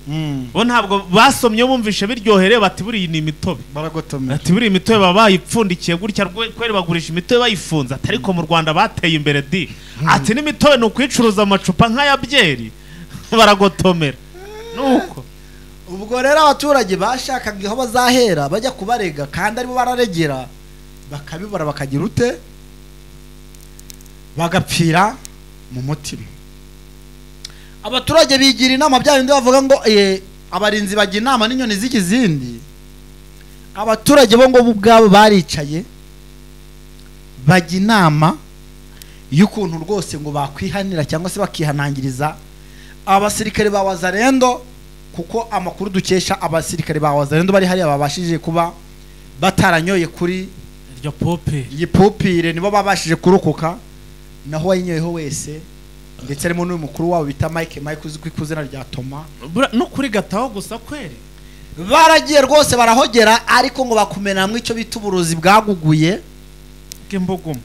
Speaker 1: Bo ntabwo basomye, bumvishe biryohereye bati buriya ni imitobe,
Speaker 2: baragotomera.
Speaker 1: Ati buriya imitobe baba bayipfundikiye gutya kweri, bagurisha imitobe bayifunze. Ati ariko mu Rwanda bateye imbere di, ati n'imitobe ni ukuyicuruza amacupa nk'aya byeri. Baragotomera nuko.
Speaker 2: Ubwo rero abaturage bashakaga aho bazahera bajya kubarega, kandi aribo bararegera, bakabibara bakagira ute, bagapfira mu mutima. Abaturage bigira inama, bya bindi bavuga ngo abarinzi bajya inama n'inyoni z'ikizindi. Abaturage bo ngo bo ubwabo baricaye bajya inama y'ukuntu rwose ngo bakwihanira cyangwa se bakihanangiriza abasirikare ba Wazalendo, kuko amakuru dukesha abasirikare ba Wazalendo bari hariya babashije kuba bataranyoye kuri
Speaker 1: iryo pope,
Speaker 2: iyi pupire, nibo babashije kurokoka. Naho wayinyoyeho wese, ndetse harimo n'uyu mukuru wabo bita Mike uzwi ku izina rya Toma,
Speaker 1: no kuri gataho gusa kweri
Speaker 2: baragiye rwose barahogera, ariko ngo bakumenamwe icyo bita uburozi bwaguguye
Speaker 1: bw'imbuguma,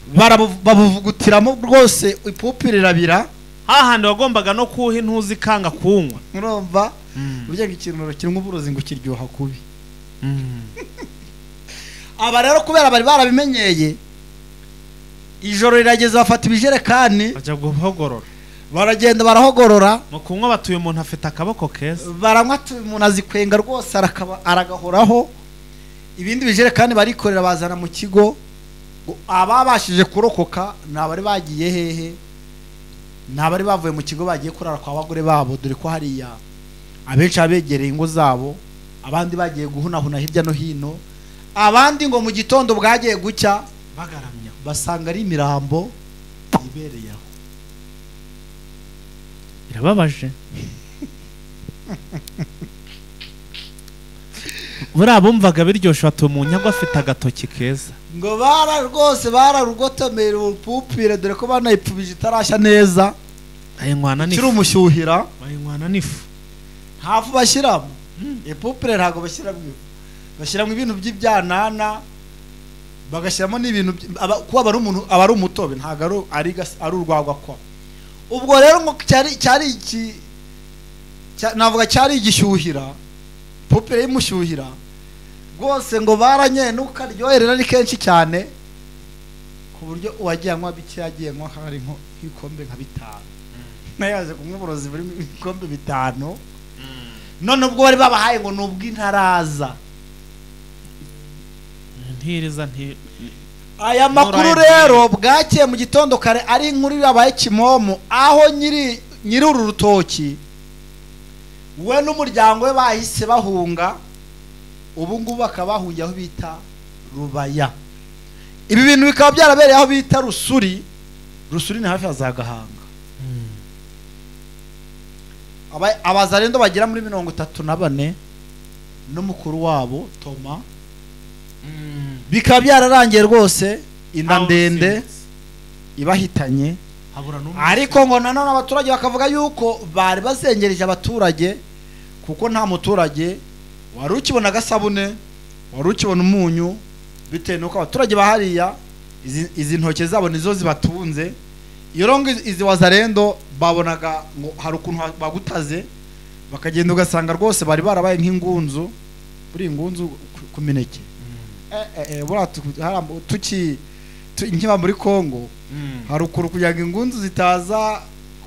Speaker 2: babuvugutiramo rwose ipupire irabira.
Speaker 1: Hahandi wagombaga no kuha intuzi kanga kunywa.
Speaker 2: Urumva burya ikintu kirimo uburozi ngo kiryoha kubi. Aba rero kubera bari barabimenyeye, ijoro rirageze bafata ibijerekani
Speaker 1: bajya guhogorora,
Speaker 2: baragenda barahogorora.
Speaker 1: Mu kunywa batuye umuntu afite akaboko keza,
Speaker 2: baranywa umuntu azikwenga rwose aragahoraho. Ibindi bijerekani barikorera bazana mu kigo. Ababashije kurokoka ni abari bagiye hehe? Ni abari bavuye mu kigo bagiye kurara kwa bagore babo, dore ko hariya abenshi abegereye ingo zabo, abandi bagiye guhunahuna hirya no hino, abandi ngo mu gitondo bwagiye gucya
Speaker 1: bagaramya
Speaker 2: basanga ari imirambo ibereye aho.
Speaker 1: Birababaje. Buriya bumvaga biryoshye batuye mu nyago afite agatoki keza,
Speaker 2: ngo bara rwose bararugotomera ubupupire, dore ko banayipfubije itarashya neza,
Speaker 1: bayinywana n'ifu,
Speaker 2: kiri umushyuhira,
Speaker 1: bayinywana n'ifu.
Speaker 2: Nta fu bashyiramo ipupire, ntabwo bashyiramo ifu, bashyiramo ibintu by'ibyanana, bagashyiramo n'ibintu kuba ari umuntu aba ari umutobe, ntabwo ari urwagwa kwa. Ubwo rero ngo cyari iki, navuga cyari igishyuhira, pupire y'imushyuhira rwose, ngo baranye n'ukaryoherera ari kenshi cyane, ku buryo uwagiye anywa bike yagiye anywa hari nk'ibikombe nka 5, nayo yaje kunywa uburozi burimo ibikombe 5. None ubwo bari babahaye ngo ni ubw'intaraza.
Speaker 1: Ntiriza nti
Speaker 2: Aya makuru rero bwakeye mu gitondo kare ari inkuru yabaye kimomo, aho nyiri uru rutoki we n'umuryango we bahise bahunga, ubu ngubu bakaba bahungiye aho bita Rubaya. Ibi bintu bikaba byarabereye aho bita Rusuri. Rusuri ni hafi ya za Gahanga. Abazalendo bagera muri 34 n'umukuru wabo Toma, bikaba byararangiye rwose inda ndende ibahitanye. Ariko ngo nanone abaturage bakavuga yuko bari bazengereje abaturage, kuko nta muturage wari ukibona agasabune, wari ukibona umunyu, bitewe nuko abaturage bahariya izi ntoke zabo nizo zibatunze. Iyo rongo izi Wazalendo babonaga ngo hari ukuntu bagutaze, bakagenda ugasanga rwose bari barabaye nk'ingunzu, buri ingunzu ku mineke. Buriya tuki nkiba muri Kongo hari ukuntu kugira ngo ingunzu zitaza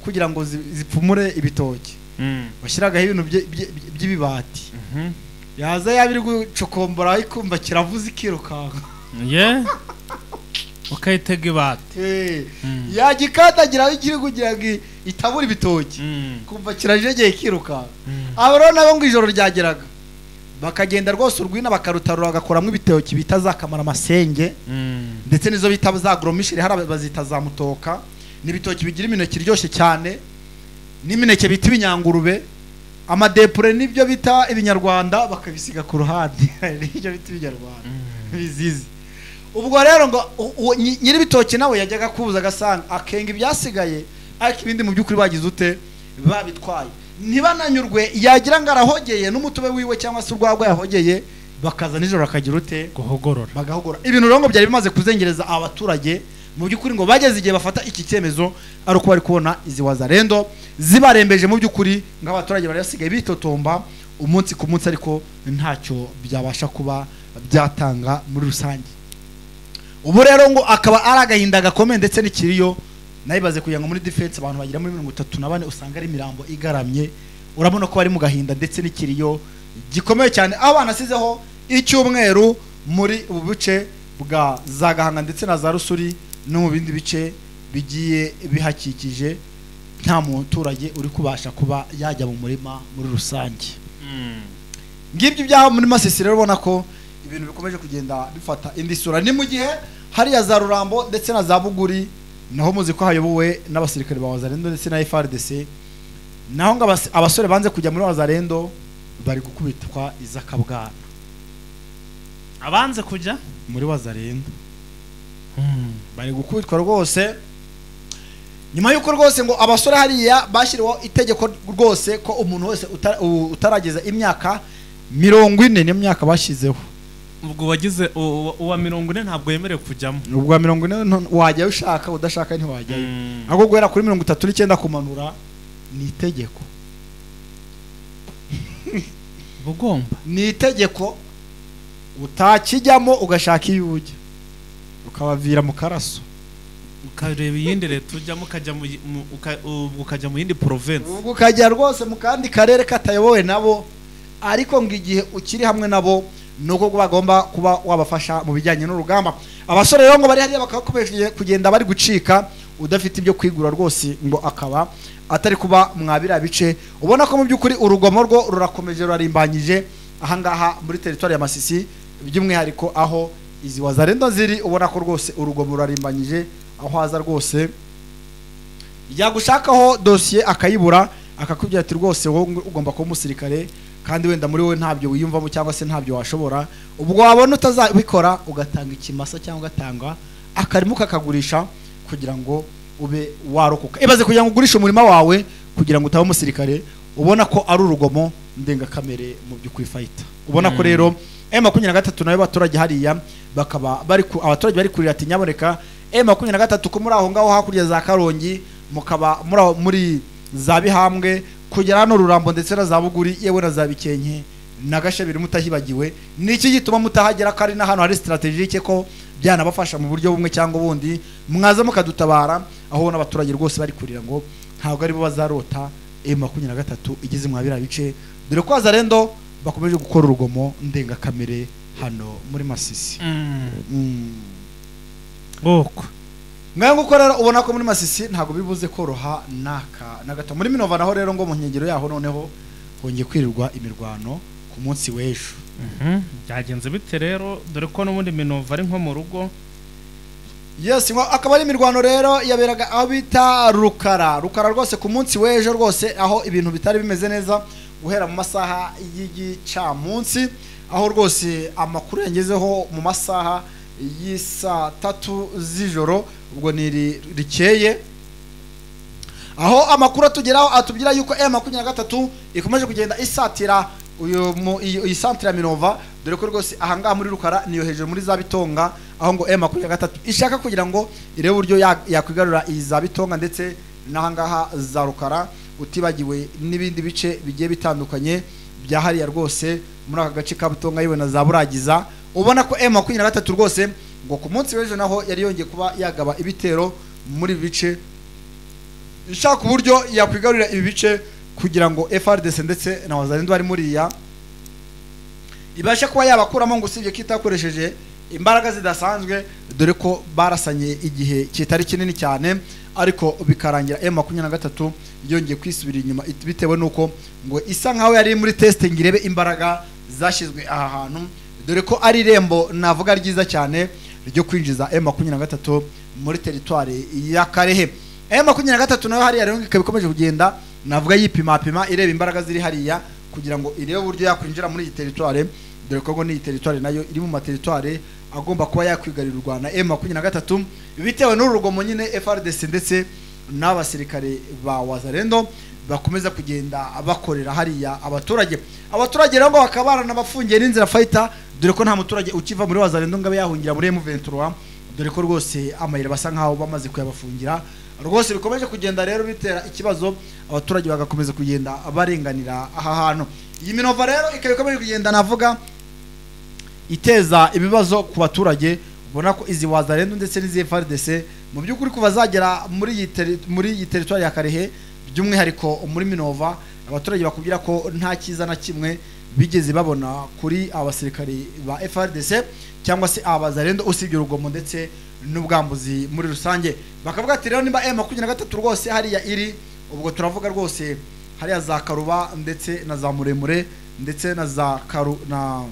Speaker 2: kugira ngo zipfumure ibitoki, bashyiragaho ibintu by'ibibati, yaza yabiri gucokombora ikumva kiravuze ikirukanka,
Speaker 1: ukayitega ibati,
Speaker 2: yagikandagira ikiri kugira ngo itabura ibitoki, kumva kirajegeye ikirukanka. Abo rero nabo ngo ijoro ryageraga bakagenda rwose urwina bakarutarura bagakoramo ibitoki bita za kamara amasenge, ndetse nizo bita za gromishiri, hari bazita za mutoka. Ni ibitoki bigira imineke iryoshye cyane, n'imineke bita ibinyangurube, amadepure nibyo bita ibinyarwanda bakabisiga ku ruhande, nibyo bita ibinyarwanda bizizi. Ubwo rero ngo nyiri ibitoki nawe yajyaga kuza agasanga akenga ibyasigaye, ariko ibindi mu by'ukuri bagize ute, babitwaye. Ntibananyurwe, yagira ngo arahogeye n'umutobe wiwe cyangwa se urwagwa yahogeye, bakaza nijoro akagira ute,
Speaker 1: guhogorora,
Speaker 2: bagahogora. Ibintu rero ngo byari bimaze kuzengereza abaturage Mu by'ukuri ngo bageze igihe bafata iki cyemezo ari uko bari kubona izi Wazalendo zibarembeje mu by'ukuri, nk'abaturage bari basigaye bitotomba umunsi ku munsi, ariko ntacyo byabasha kuba byatanga muri rusange. Ubu rero ngo akaba ari agahinda gakomeye ndetse n'ikiriyo. Nayibaze kugira ngo muri defense abantu bagira muri 34 usanga ari imirambo igaramye. Urabona ko bari mu gahinda ndetse n'ikiriyo gikomeye cyane, aho banasizeho icyumweru muri ubu bice bwa za Gahanga ndetse na za Rusuri no mu bindi bice bigiye bihakikije, nta muturage uri kubasha kuba yajya mu murima muri rusange. Ngibyo ibyaho muri Masisi rero, ubona ko ibintu bikomeje kugenda bifata indi sura. Ni mu gihe hariya za Rurambo ndetse na za Buguri naho muzi ko hayobowe n'abasirikare ba Wazalendo ndetse na FARDC, naho ngo abasore banze kujya muri Wazalendo bari gukubitwa izakabwana.
Speaker 1: Abanze kujya
Speaker 2: muri Wazalendo bari gukubitwa rwose, nyuma y'uko rwose ngo abasore hariya bashyiriweho itegeko rwose ko umuntu wese utarageza imyaka 40 n'imyaka bashyizeho,
Speaker 1: ubwo wagize uwa 40 ntabwo yemerewe kujyamo.
Speaker 2: Ubwo 40 wajyayo ushaka, udashaka ntiwajyayo. Ahubwo guhera kuri 39 kumanura ni itegeko.
Speaker 1: Bugomba
Speaker 2: ni itegeko, utakijyamo ugashaka iyo ujya ukabavira mu karaso,
Speaker 1: ukareba iyindi leta ujyamo, ukajya mu yindi province,
Speaker 2: ukajya rwose mu kandi karere katayobowe nabo. Ariko ngo igihe ukiri hamwe nabo nuko bagomba kuba wabafasha mu bijyanye n'urugamba. Abasore rero ngo bari hariya bakakomeje kugenda bari gucika, udafite ibyo kwigura rwose ngo akaba atari kuba mwabira bice. Ubona ko mu by'ukuri urugomo rwo rurakomeje rurarimbanyije ahangaha muri territoire ya Masisi, by'umwihariko aho izi Wazalendo ziri. Ubona ko rwose urugomo rurarimbanyije, aho haza rwose yagushakaho dossier akayibura, akakubwira ati rwose wowe ugomba kuba umusirikare kandi wenda muri wowe ntabyo wiyumvamo cyangwa se ntabyo washobora. Ubwo wabona utazabikora ugatanga ikimasa cyangwa ugatanga akarimo kakagurisha kugira ngo ube warokoka. Ibaze kugira ngo ugurishe umurima wawe kugira ngo utaba umusirikare. Ubona ko ari urugomo ndengakamere mu by'ukuri fighter. Ubona ko rero M23 nayo abaturage hariya bakaba bari abaturage bari kurira ati nyaboneka M23 ko muri aho ngaho hakurya za Karongi mukaba muri za Bihambwe kugera hano Rurambo ndetse na za Buguri yewe na za Bikenke na Gashabiri mutahibagiwe, niki gituma mutahagera ko ari na hano hari strategique ko byanabafasha mu buryo bumwe cyangwa ubundi, mwaza mukadutabara. Aho n'abaturage rwose bari kurira ngo ntabwo ari bo bazarota M23 igeze mwabira bice, dore ko Wazalendo bakomeje gukora urugomo ndengakamere hano muri Masisi.
Speaker 1: Boko
Speaker 2: mwe nguko rero ubona ko muri Masisi ntabwo bibuze koroha naka na gato. Muri Minova naho rero ngo mu nkengero yaho noneho hongeye kwirirwa imirwano ku munsi w'ejo.
Speaker 1: Byagenze bite rero, dore ko n'ubundi Minova ari nko mu rugo.
Speaker 2: Yes, ngo akaba ari imirwano rero yaberaga aho bita Rukara. Rukara rwose ku munsi w'ejo rwose, aho ibintu bitari bimeze neza guhera mu masaha y'igicamunsi, aho rwose amakuru yangezeho mu masaha y'isa 3 z'ijoro, ubwo ni rikeye, aho amakuru atugeraho atubwira yuko M23 ikomeje kugenda isatira uyu iyi centre ya Minova, dore ko rwose ahangaha muri Rukara niyo hejuru muri za Bitonga, aho ngo M23 ishaka kugira ngo irebe uburyo yakwigarura iyi za Bitonga ndetse n'ahangaha za Rukara, utibagiwe n'ibindi bice bigiye bitandukanye bya hariya rwose muri aka gace ka Bitonga yewe na za Buragiza. Ubona ko M23 rwose ngo ku munsi w'ejo naho yari yongeye kuba yagaba ibitero muri bice, ishaka uburyo yakwigarurira ibi bice kugira ngo FARDC ndetse na Wazalendo bari muriya ibashe kuba yabakuramo, ngo usibye kitakoresheje imbaraga zidasanzwe, dore ko barasanye igihe kitari kinini cyane, ariko bikarangira M23 yongeye kwisubira inyuma bitewe nuko ngo isa nkaho yari muri testing irebe imbaraga zashyizwe aha hantu, dore ko ari irembo navuga ryiza cyane ryo kwinjiza M23 muri territoire ya Karehe. M23 nayo hariya rero ikaba ikomeje kugenda navuga yipima pima ireba imbaraga ziri hariya kugira ngo irebe uburyo yakwinjira muri iyi territoire, dore ko ngo ni territoire nayo iri mu ma territoire agomba kuba yakwigarirwa na M23 bitewe n'urugomo nyine FARDC ndetse n'abasirikare ba Wazalendo bakomeza kugenda bakorera hariya abaturage. Abaturage rero ngo bakaba baranabafungiye n'inzira fighter, dore ko nta muturage ukiva muri Wazalendo ngo abe yahungira muri M23, Dore ko rwose amayira basa nkaho bamaze kuyabafungira rwose, bikomeje kugenda rero bitera ikibazo, abaturage bagakomeza kugenda barenganira aha hantu. Iyi Minova rero ikaba ikomeje kugenda navuga iteza ibibazo ku baturage. Ubona ko izi Wazalendo ndetse n'izi FARDC mu by'ukuri kuva zagera muri iyi teritwari ya Karehe, by'umwihariko muri Minova, abaturage bakubwira ko nta cyiza na kimwe bigeze babona kuri abasirikari ba FARDC cyangwa se abazalendo, usibye urugomo ndetse n'ubwambuzi muri rusange. Bakavuga ati rero nimba M23 rwose hariya iri, ubwo turavuga rwose hariya za Karuba ndetse na za Muremure ndetse na za Karu na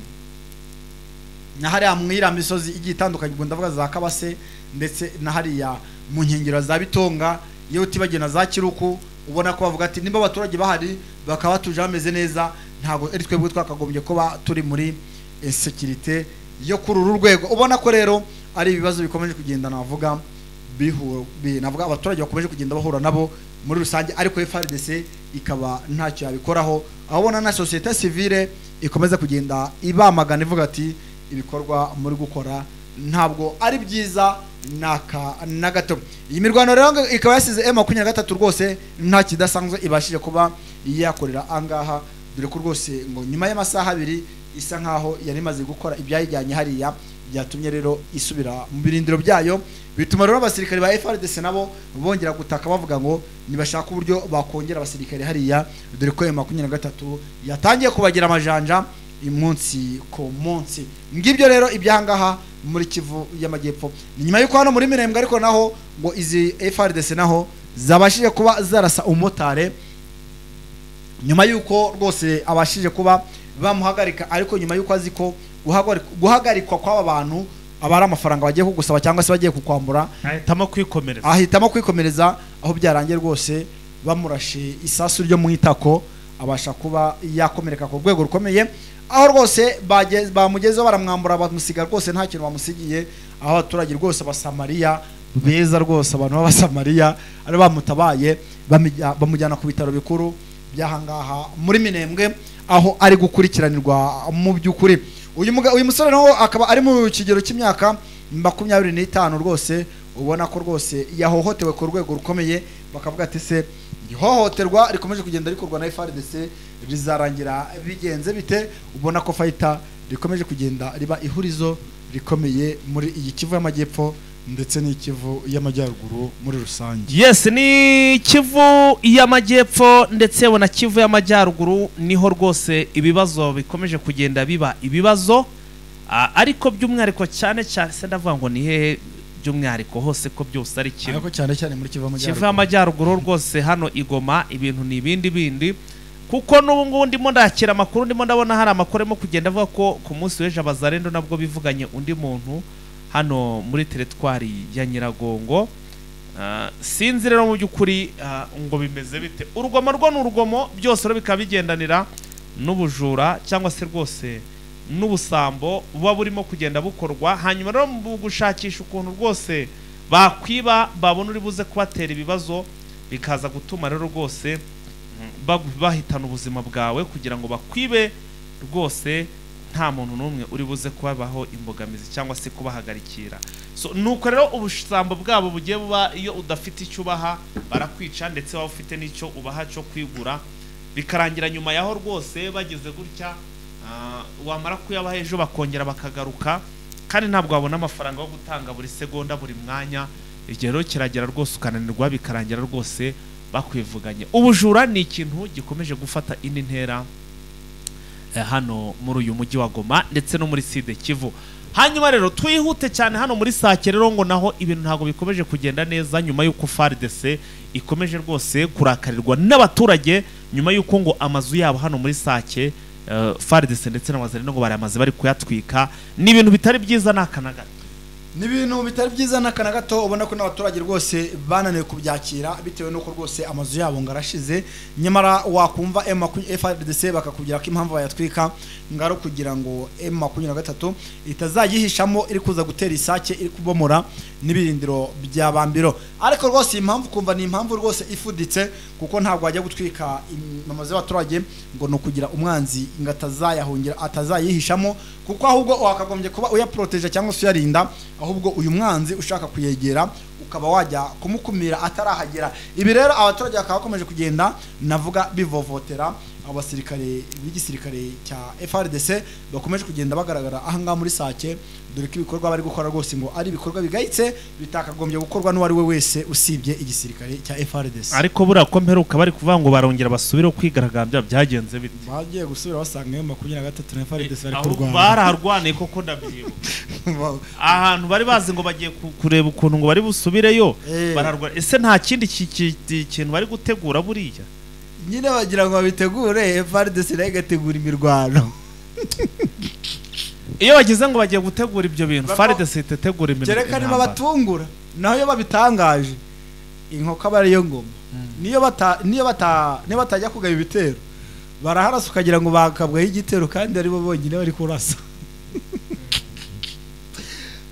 Speaker 2: hariya mwira misozi igiye itandukanye, ubwo ndavuga za Kabase ndetse na hariya mu nkengero za Bitonga, iyo utibagena za Kiruku, ubona ko bavuga ati nimba abaturage bahari bakaba batuje bameze neza, ntabwo ari twebwe twakagombye kuba turi muri insécurité yo kuri uru rwego. Ubona ko rero ari ibibazo bikomeje kugenda navuga navuga abaturage bakomeje kugenda bahura nabo muri rusange, ariko FARDC ikaba ntacyo yabikoraho. Aho ubona na société civile ikomeza kugenda ibamagana ivuga ati ibikorwa muri gukora ntabwo ari byiza naka na gato. Iyi mirwano rero ikaba yasize M23 rwose nta kidasanzwe ibashije kuba yakorera angaha, dore ko rwose ngo nyuma y'amasaha abiri isa nkaho yari imaze gukora ibyayijyanye hariya, byatumye rero isubira mu birindiro byayo. Bituma rero abasirikare ba FARDC nabo bongera gutaka bavuga ngo nibashaka uburyo bakongera abasirikare hariya, dore ko M23 yatangiye kubagira amajanja umunsi ku munsi. Ngibyo rero ibyangaha muri Kivu y'Amajyepfo. Ni nyuma yuko hano muri Minembwe ariko naho ngo izi FARDC naho zabashije kuba zarasa umumotari, nyuma yuko rwose abashije kuba bamuhagarika, ariko nyuma yuko azi ko guhagarikwa kw'aba bantu abari amafaranga bagiye kugusaba cyangwa se bagiye kukwambura, ahitamo kwikomereza, aho byarangiye rwose bamurashe isasu ryo mu itako, abasha kuba yakomereka ku rwego rukomeye, aho rwose bamugezeho baramwambura bamusiga rwose nta kintu bamusigiye. Aho abaturage rwose abasamariya beza rwose, abantu b'abasamariya ari bamutabaye bamujyana ku bitaro bikuru by'ahangaha muri Minembwe, aho ari gukurikiranirwa mu by'ukuri. Uyu musore nawe akaba ari mu kigero cy'imyaka 25 rwose, ubona ko rwose yahohotewe ku rwego rukomeye. Bakavuga ati se ihohoterwa rikomeje kugenda rikorwa na FARDC rizarangira bigenze bite? Ubona ko fighter rikomeje kugenda riba ihurizo rikomeye muri iyi Kivu y'Amajyepfo ndetse n'ikivu y'Amajyaruguru muri rusange.
Speaker 1: Yes, ni Kivu y'Amajyepfo ndetse na Kivu y'Amajyaruguru niho rwose ibibazo bikomeje kugenda biba ibibazo, ariko by'umwihariko cyane cyane se ndavuga ngo ni hehe by'umwihariko hose ko byose ari kimwe,
Speaker 2: ariko cyane cyane muri Kivu y'Amajyaruguru.
Speaker 1: Kivu y'Amajyaruguru rwose hano igoma ibintu ni ibindi bindi, kuko n'ubu ngubu ndimo ndakira amakuru, ndimo ndabona hari amakuru arimo kugenda avuga ko ku munsi w'ejo abazarendo nabwo bivuganye undi muntu hano muri teritwari ya Nyiragongo. Sinzi rero mu by'ukuri ngo bimeze bite. Urugomo rwo ni urugomo, byose rero bikaba bigendanira n'ubujura cyangwa se rwose n'ubusambo buba burimo kugenda bukorwa. Hanyuma rero mu gushakisha ukuntu rwose bakwiba babona uri buze kubatera ibibazo, bikaza gutuma rero rwose bahitana ubuzima bwawe kugira ngo bakwibe rwose nta muntu n'umwe uri buze kubabaho imbogamizi cyangwa se kubahagarikira. So nuko rero ubusambo bwabo bugiye buba, iyo udafite icyo ubaha barakwica, ndetse waba ufite n'icyo ubaha cyo kwigura, bikarangira nyuma yaho rwose bageze gutya, wamara kuyabaha ejo bakongera bakagaruka, kandi ntabwo wabona amafaranga yo gutanga buri segonda buri mwanya. Igihe rero kiragera rwose ukananirwa, bikarangira rwose bakwivuganye. Ubujura ni ikintu gikomeje gufata indi ntera hano muri uyu mujyi wa Goma ndetse no muri Sud Kivu. Hanyuma rero twihute cyane hano muri Sake rero ngo naho ibintu ntago bikomeje kugenda neza, nyuma yuko FARDC ikomeje rwose kurakarirwa n'abaturage, nyuma yuko ngo amazu yabo hano muri Sake FARDC ndetse n'abazarendo ngo baramaze bari kuyatwika. Ni ibintu bitari byiza n'akana gato,
Speaker 2: ni ibintu bitari byiza n'akana gato. Ubona ko n'abaturage rwose bananiwe kubyakira bitewe n'uko rwose amazu yabo ngo arashize, nyamara wakumva FARDC bakakubwira ko impamvu bayatwika ngaro kugira ngo M23 itazayihishamo iri kuza gutera isake iri kubomora n'ibirindiro bya Bambiro. Ariko rwose impamvu kumva ni impamvu rwose ifuditse, kuko ntabwo wajya gutwika amazu y'abaturage ngo no kugira umwanzi ngo atazayahungira atazayihishamo, kuko ahubwo wakagombye kuba uyaproteje cyangwa se uyarinda. Ahubwo uyu mwanzi ushaka kuyegera ukaba wajya kumukumira atarahagera. Ibi rero abaturage bakaba bakomeje kugenda navuga bivovotera abasirikare b'igisirikare cya FARDC bakomeje kugenda bagaragara ahangaha muri Sake, dore ko ibikorwa bari gukora rwose ngo ari ibikorwa bigayitse bitakagombye gukorwa n'uwari we wese usibye igisirikare cya FARDC.
Speaker 1: Ariko buriya ko mperuka bari kuvuga ngo barongera basubire kwigaragambya, byagenze bite?
Speaker 2: Bagiye gusubira basanga yo 23 na FARDC bari kurwana.
Speaker 1: Baraharwaniye koko ndabyibuka. Ahantu bari bazi ngo bagiye kureba ukuntu ngo bari busubireyo bararwana. Ese nta kindi kintu bari gutegura buriya?
Speaker 2: Nyine bagira ngo babitegure, FARDC nayo igategura imirwano.
Speaker 1: Iyo bagize ngo bagiye gutegura ibyo bintu, FARDC itetegura imirwano.
Speaker 2: Kereka niba batungura, naho iyo babitangaje inkoko aba ariyo ngoma. Niyo batajya kugaba ibitero baraharasa ukagira ngo bakabwaho igitero kandi ari bo bonyine bari kurasa.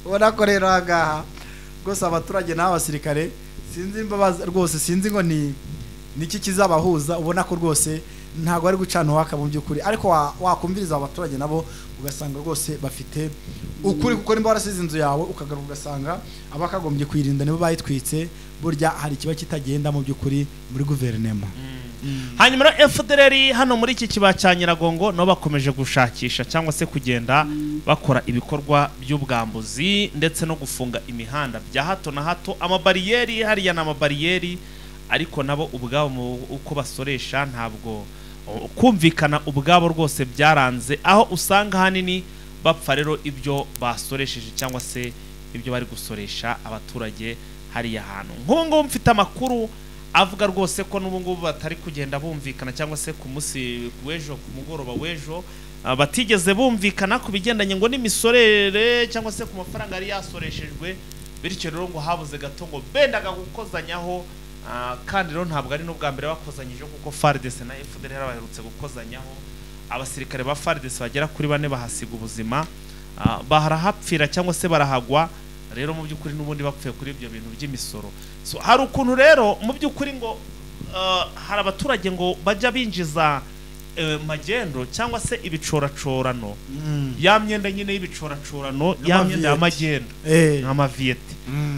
Speaker 2: Ubona ko rero ahangaha rwose abaturage n'abasirikare sinzi imbabazi rwose, sinzi ngo ni niki kizabahuza. Ubona ko rwose ntago ari gucana waka mu by'ukuri, ariko wakumviriza abaturage nabo ugasanga rwose bafite ukuri, kuko nimba warasize inzu yawe ukagaruka ugasanga abakagombye kwirinda nibo bayitwitse, burya hari ikiba kitagenda mu by'ukuri muri guverinoma.
Speaker 1: Hanyuma rero FDLR hano muri iki kibaya cya Nyiragongo nabo bakomeje gushakisha cyangwa se kugenda bakora ibikorwa by'ubwambuzi ndetse no gufunga imihanda bya hato na hato, amabariyeri hariya ni amabariyeri, ariko nabo ubwabo uko basoresha ntabwo kumvikana ubwabo rwose byaranze, aho usanga hanini bapfa rero ibyo basoresheje cyangwa se ibyo bari gusoresha abaturage hariya hantu. Nk'ubu ngubu mfite amakuru avuga rwose ko n'ubu ngubu batari kugenda bumvikana cyangwa se ku munsi w'ejo ku mugoroba w'ejo batigeze bumvikana ku bigendanye ngo n'imisorere cyangwa se ku mafaranga yari yasoreshejwe, bityo rero ngo habuze gato ngo bendaga gukozanyaho. Kandi rero ntabwo ari n'ubwa mbere bakozanyije kuko FARDC na FDLR baherutse gukozanyaho, abasirikare ba FARDC bagera kuri 4 bahasiga ubuzima, barahapfira cyangwa se barahagwa. Rero mu by'ukuri n'ubundi bapfuye kuri ibyo bintu by'imisoro. So hari ukuntu rero mu by'ukuri ngo hari abaturage ngo bajya binjiza magendo cyangwa se ibicoracorano, ya myenda nyine y'ibicoracorano, ya myenda ya magendo n'amaviyete,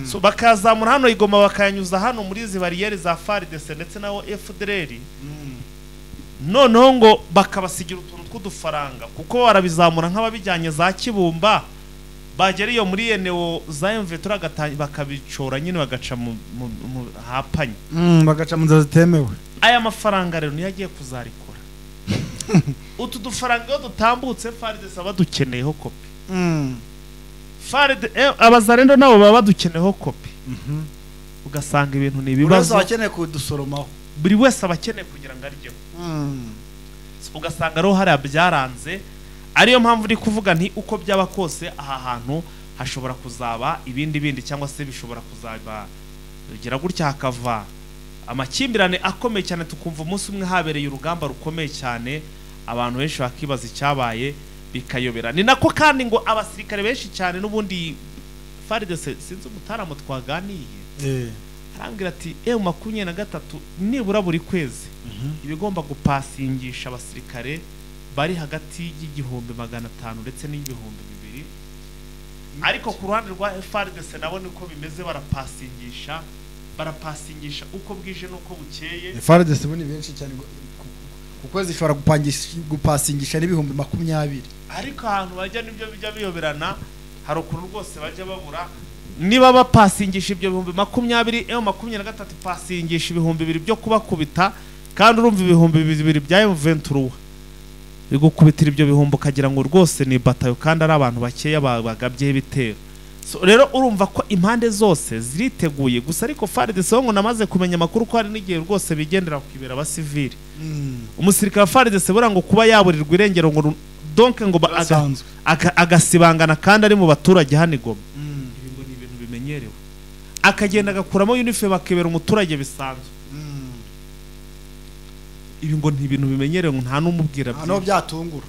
Speaker 1: so bakazamura hano igoma bakayanyuza hano muri izi bariyeri za FARDC ndetse naho FDLR, noneho ngo bakabasigira utuntu tw'udufaranga kuko barabizamura nk'ababijyanye za Kibumba, bagera iyo muri eneo za M23 bakabicora nyine bagaca mu hapanye,
Speaker 2: bagaca mu nzira zitemewe.
Speaker 1: Aya mafaranga rero niyo agiye kuzarikora. Utu dufaranga iyo dutambutse FARDC abadukeneyeho kopi, FARDC abazarendo nabo baba badukeneyeho kopi, ugasanga ibintu ni ibibazo,
Speaker 2: abakeneye kudusoromaho,
Speaker 1: buri wese abakeneye kugira ngo aryeho. Ugasanga rero hariya byaranze. Ariyo mpamvu uri kuvuga nti uko byaba kose aha hantu hashobora kuzaba ibindi bindi cyangwa se bishobora kuzaba gira gutya hakava amakimbirane akomeye cyane, tukumva umunsi umwe habereye urugamba rukomeye cyane, abantu benshi bakibaza icyabaye bikayobera. Ni nako kandi ngo abasirikare benshi cyane n'ubundi FARDC sinzi umutaramo twaganiye arambwira ati M23 nibura buri kwezi ibigomba gupasingisha abasirikare bari hagati y'1500 ndetse n'2000, ariko ku ruhande rwa FARDC nabo niko bimeze, barapasingisha uko bwije nuko bukeye.
Speaker 2: FARDC bo ni benshi cyane, ku kwezi ishobora gupasingisha n'ibihumbi 20,
Speaker 1: ariko ahantu bajya nibyo bijya biyoberana, hari ukuntu rwose bajya babura niba bapasingisha ibyo 20,000 M23 pasingisha 2000 byo kubakubita, kandi urumva 2000 bya M23 bigukubitira ibyo bihumbi ukagira ngo rwose ni batayo kandi ari abantu bakeya bagabye ibitero. So rero urumva ko impande zose ziriteguye gusa, ariko FARDC ngo namaze kumenya amakuru ko hari n'igihe rwose bigendera kwibera abasivili. Umusirikare wa FARDC bura ngo kuba yaburirwa irengero ngo donc ngo agasibangana kandi ari mu baturage hano Goma, ibi ngo ni ibintu bimenyerewe, akagenda agakuramo uniforme akibera umuturage bisanzwe. Ibi ngo ni ibintu bimenyerewe nta n'umubwira
Speaker 2: byinshi byatungura.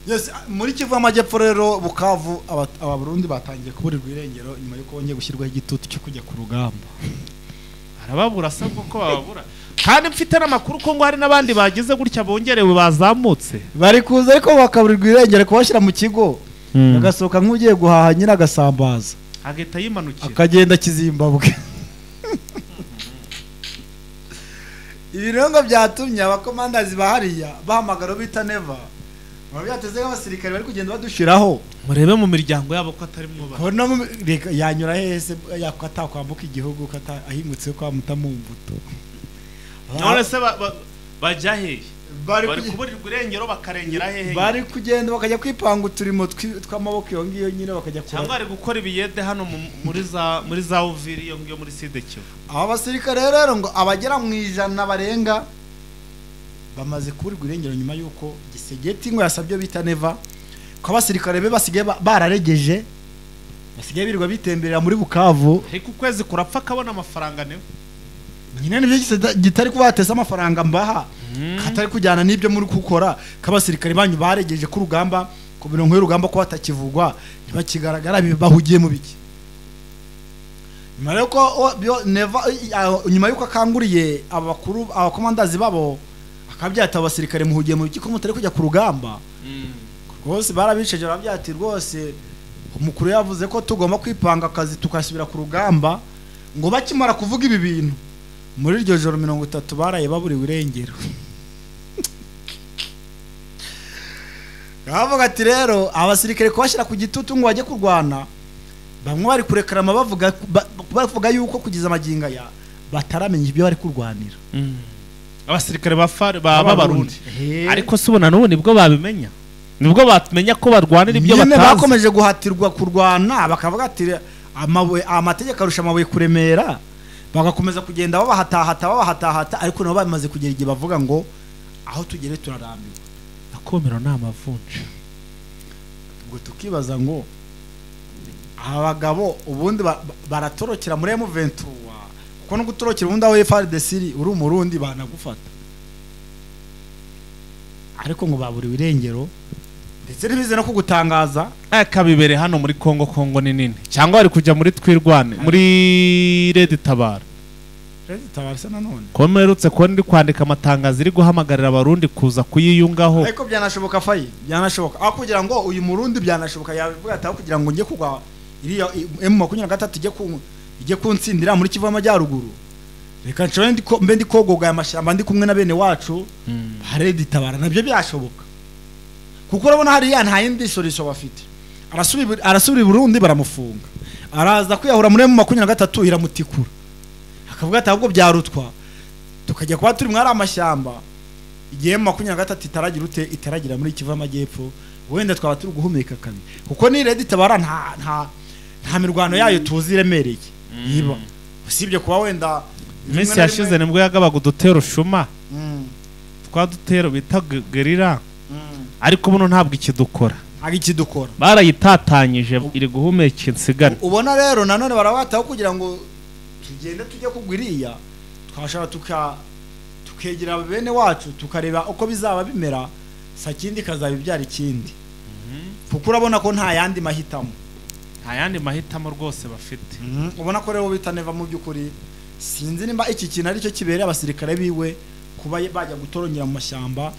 Speaker 2: Yes, muri Kivu y'Amajyepfo rero Bukavu Abarundi batangiye kuburirwa irengero nyuma yuko bongeye gushyirwaho igitutu cyo kujya ku rugamba.
Speaker 1: Arababura asabwa ko bababura, kandi mfite n'amakuru ko ngo hari n'abandi bagize gutya bongerewe bazamutse
Speaker 2: bari kuza ariko bakaburirwa irengero kubashyira mu kigo. Agasohoka nk'ugiye guhaha nyine agasambaza,
Speaker 1: agahita yimanukira
Speaker 2: akagenda Kizimbabwe. Ibi rero ngo byatumye abakomandazi bahariya bahamagara bita Neva, byateze nk'abasirikare bari kugenda badushiraho,
Speaker 1: murebe mu miryango yabo ko atari mwo
Speaker 2: yanyura hese atakwambuka igihugu ahingutse kwa Mutamumbuto.
Speaker 1: None se bajya hehe? Bari kuburirwa irengero bakarengera hehe?
Speaker 2: Bari kugenda bakajya kwipanga uturimo tw'amaboko iyo ngiyo nyine, bakajya
Speaker 1: cyangwa bari gukora ibiyede hano muri za Uvira iyo ngiyo muri Sud Kivu.
Speaker 2: Aba basirikare rero ngo abagera mu 100 barenga bamaze kuburirwa irengero nyuma y'uko Gisegeti ngo yasabye bita Neva ko abasirikare be basigaye bararegeje, basigaye birirwa bitemberera muri Bukavu.
Speaker 1: Ariko ukwezi kurapfa akabona amafaranga Neva
Speaker 2: nyine nibyo gitari kubateza amafaranga mbaha, katari kujyana n'ibyo muri gukora, kabasirikare banyu baregeje ku rugamba, ku mirongo y'urugamba ko batakivugwa, ntibakigaragara, bahugiye mu biki. Nyuma yuko Neva nyuma yuko akanguriye abakuru abakomandazi babo akabyata abasirikare muhugiye mu biki ko mutari kujya ku rugamba, rwose barabiceje barabyati rwose umukuru yavuze ko tugomba kwipanga akazi tukasubira ku rugamba. Ngo bakimara kuvuga ibi bintu muri iryo joro 30 baraye baburiwe irengero. Bavuga ati rero abasirikare kubashyira ku gitutu ngo bajye kurwana, bamwe bari kurekarama bavuga yuko kugeza amaginga ya bataramenya ibyo bari kurwanira.
Speaker 1: Abasirikare b'Abarundi ariko se ubona n'ubu nibwo babimenya, nibwo bamenya ko barwanira ibyo batazi.
Speaker 2: Nyine bakomeje guhatirwa kurwana, bakavuga ati amabuye amategeko arusha amabuye kuremera, bagakomeza kugenda babahatahata, ariko nabo bamaze kugera igihe bavuga ngo aho tugere turarambiwe.
Speaker 1: Akomero ni amavunja.
Speaker 2: Ubwo tukibaza ngo abagabo ubundi baratorokera muri M23, kuko no gutorokera ubundi aho FARDC uri umurundi banagufata, ariko ngo baburiwe irengero ndetse ntibize no kugutangaza.
Speaker 1: Akabibere hano muri Kongo, Kongo ni nini, cyangwa bari kujya muri Twirwane muri Red Tabara.
Speaker 2: Red Tabara se nanone
Speaker 1: ko mperutse ko ndi kwandika amatangazo iri guhamagarira abarundi kuza kuyiyungaho.
Speaker 2: Ariko byanashoboka fayi, byanashoboka aho kugira ngo uyu murundi byanashoboka yabivuga ati aho kugira ngo njye kugwa iriya M23 ijye kunsindira muri Kivu y'Amajyaruguru, reka nshobore mbe ndi kogoga aya mashyamba ndi kumwe na bene wacu Red Tabara, nabyo byashoboka. Kuko urabona hariya nta yindi solution bafite. Arasubira Burundi baramufunga, araza kwiyahura muri M23 iramutikura, akavuga ati ahubwo byarutwa tukajya kuba turi mwari amashyamba igihe M23 itaragira ute itaragira muri Kivu y'Amajyepfo, wenda twaba turi guhumeka kabi. Kuko ni Red Tabara nta mirwano yayo tuzi iremereye yiba, usibye kuba wenda
Speaker 1: iminsi yashize nibwo yagabaga udutero shuma twa dutero bita gerira, ariko buno ntabwo ikidukora,
Speaker 2: ikidukora
Speaker 1: barayitatanyije iri guhumeka insigane.
Speaker 2: Ubona rero nanone barabataho kugira ngo tugende tujye kugwiriya, twashaka tukegera bene wacu tukareba uko bizaba bimera, sakindi kazaba ibyara ikindi. Kuko urabona ko nta yandi mahitamo,
Speaker 1: nta yandi mahitamo rwose bafite.
Speaker 2: Ubona ko rero bita Neva mu by'ukuri sinzi nimba iki kintu aricyo kibereye abasirikare biwe kuba bajya gutorongera mu mashyamba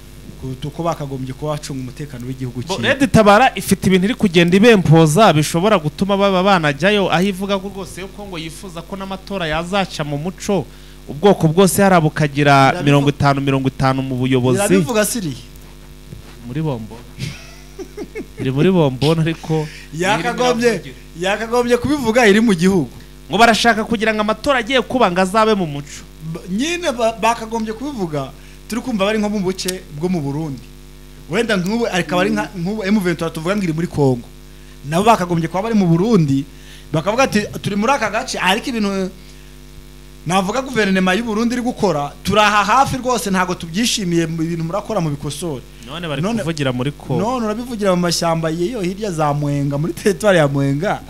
Speaker 2: kuko bakagombye kuba bacunga umutekano w'igihugu cye.
Speaker 1: Red Tabara ifite ibintu iri kugenda ibempoza bishobora gutuma baba banajyayo, aho ivuga ko rwose yuko ngo yifuza ko n'amatora yazaca mu muco, ubwoko bwose harabukagira 50-50 mu buyobozi.
Speaker 2: Birabivuga siri
Speaker 1: muri bombo iri muri bombo, ariko
Speaker 2: yakagombye kubivuga iri mu gihugu
Speaker 1: ngo barashaka kugira ngo amatora agiye kuba ngo azabe mu muco.
Speaker 2: Nyine bakagombye kubivuga turi kumva bari nko mu buce bwo mu Burundi, wenda nk'ubu akaba ari nk'ubu M23 tuvuga ngo iri muri Kongo, nabo bakagombye kuba bari mu Burundi bakavuga ati turi muri aka gace, ariko ibintu navuga guverinoma y'u Burundi iri gukora turaha hafi rwose ntago tubyishimiye, ibintu murakora mu bikosore.
Speaker 1: None bari kuvugira muri Kongo,
Speaker 2: none urabivugira mu mashyamba yeyo hirya za Mwenga muri territoire ya Mwenga,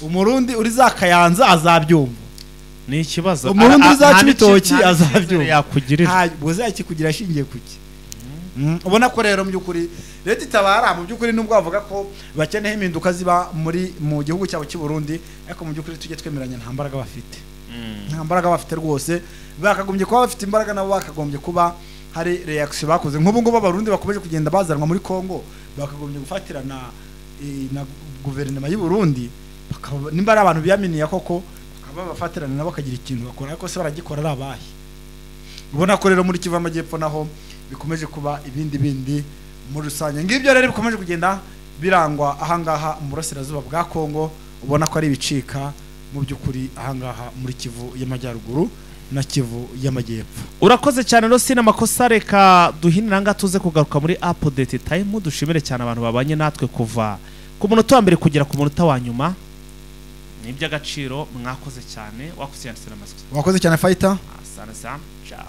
Speaker 2: umurundi uri za Kayanza azabyumva.
Speaker 1: Ni ikibazo
Speaker 2: umurundi uzaca ibitoki azabyumva
Speaker 1: yakugirira,
Speaker 2: ntabwo yakikugira ashingiye kuki. Ubona ko rero mu by'ukuri Leta Itabara mu by'ukuri nubwo bavuga ko bakeneye impinduka ziba muri mu gihugu cyabo cy'u Burundi, ariko mu by'ukuri tujye twemeranya nta mbaraga bafite, nta mbaraga bafite rwose. Bakagombye kuba bafite imbaraga nabo bakagombye kuba hari reaction bakoze. Nk'ubu ngubu abarundi bakomeje kugenda bazanwa muri Kongo, bakagombye gufatirana na guverinoma y'u Burundi, nimba ari abantu biyaminiye koko bakaba bafatirana nabo bakagira ikintu bakora, ariko se baragikora ari abahe? Ubona ko rero muri Kivu y'Amajyepfo naho bikomeje kuba ibindi bindi muri rusange. Ngibyo rero bikomeje kugenda birangwa ahangaha mu burasirazuba bwa Kongo, ubona ko ari ibicika mu by'ukuri ahangaha muri Kivu y'Amajyaruguru na Kivu y'Amajyepfo.
Speaker 1: Urakoze cyane rero, sina makosa, reka duhinira ngaha tuze kugaruka muri update time. Dushimire cyane abantu babanye natwe kuva ku munota wa mbere kugera ku munota wa nyuma, ni iby'agaciro, mwakoze cyane. Wakoze cyane, sina makosa.
Speaker 2: Wakoze cyane, fighter.
Speaker 1: Asante sana, ciao.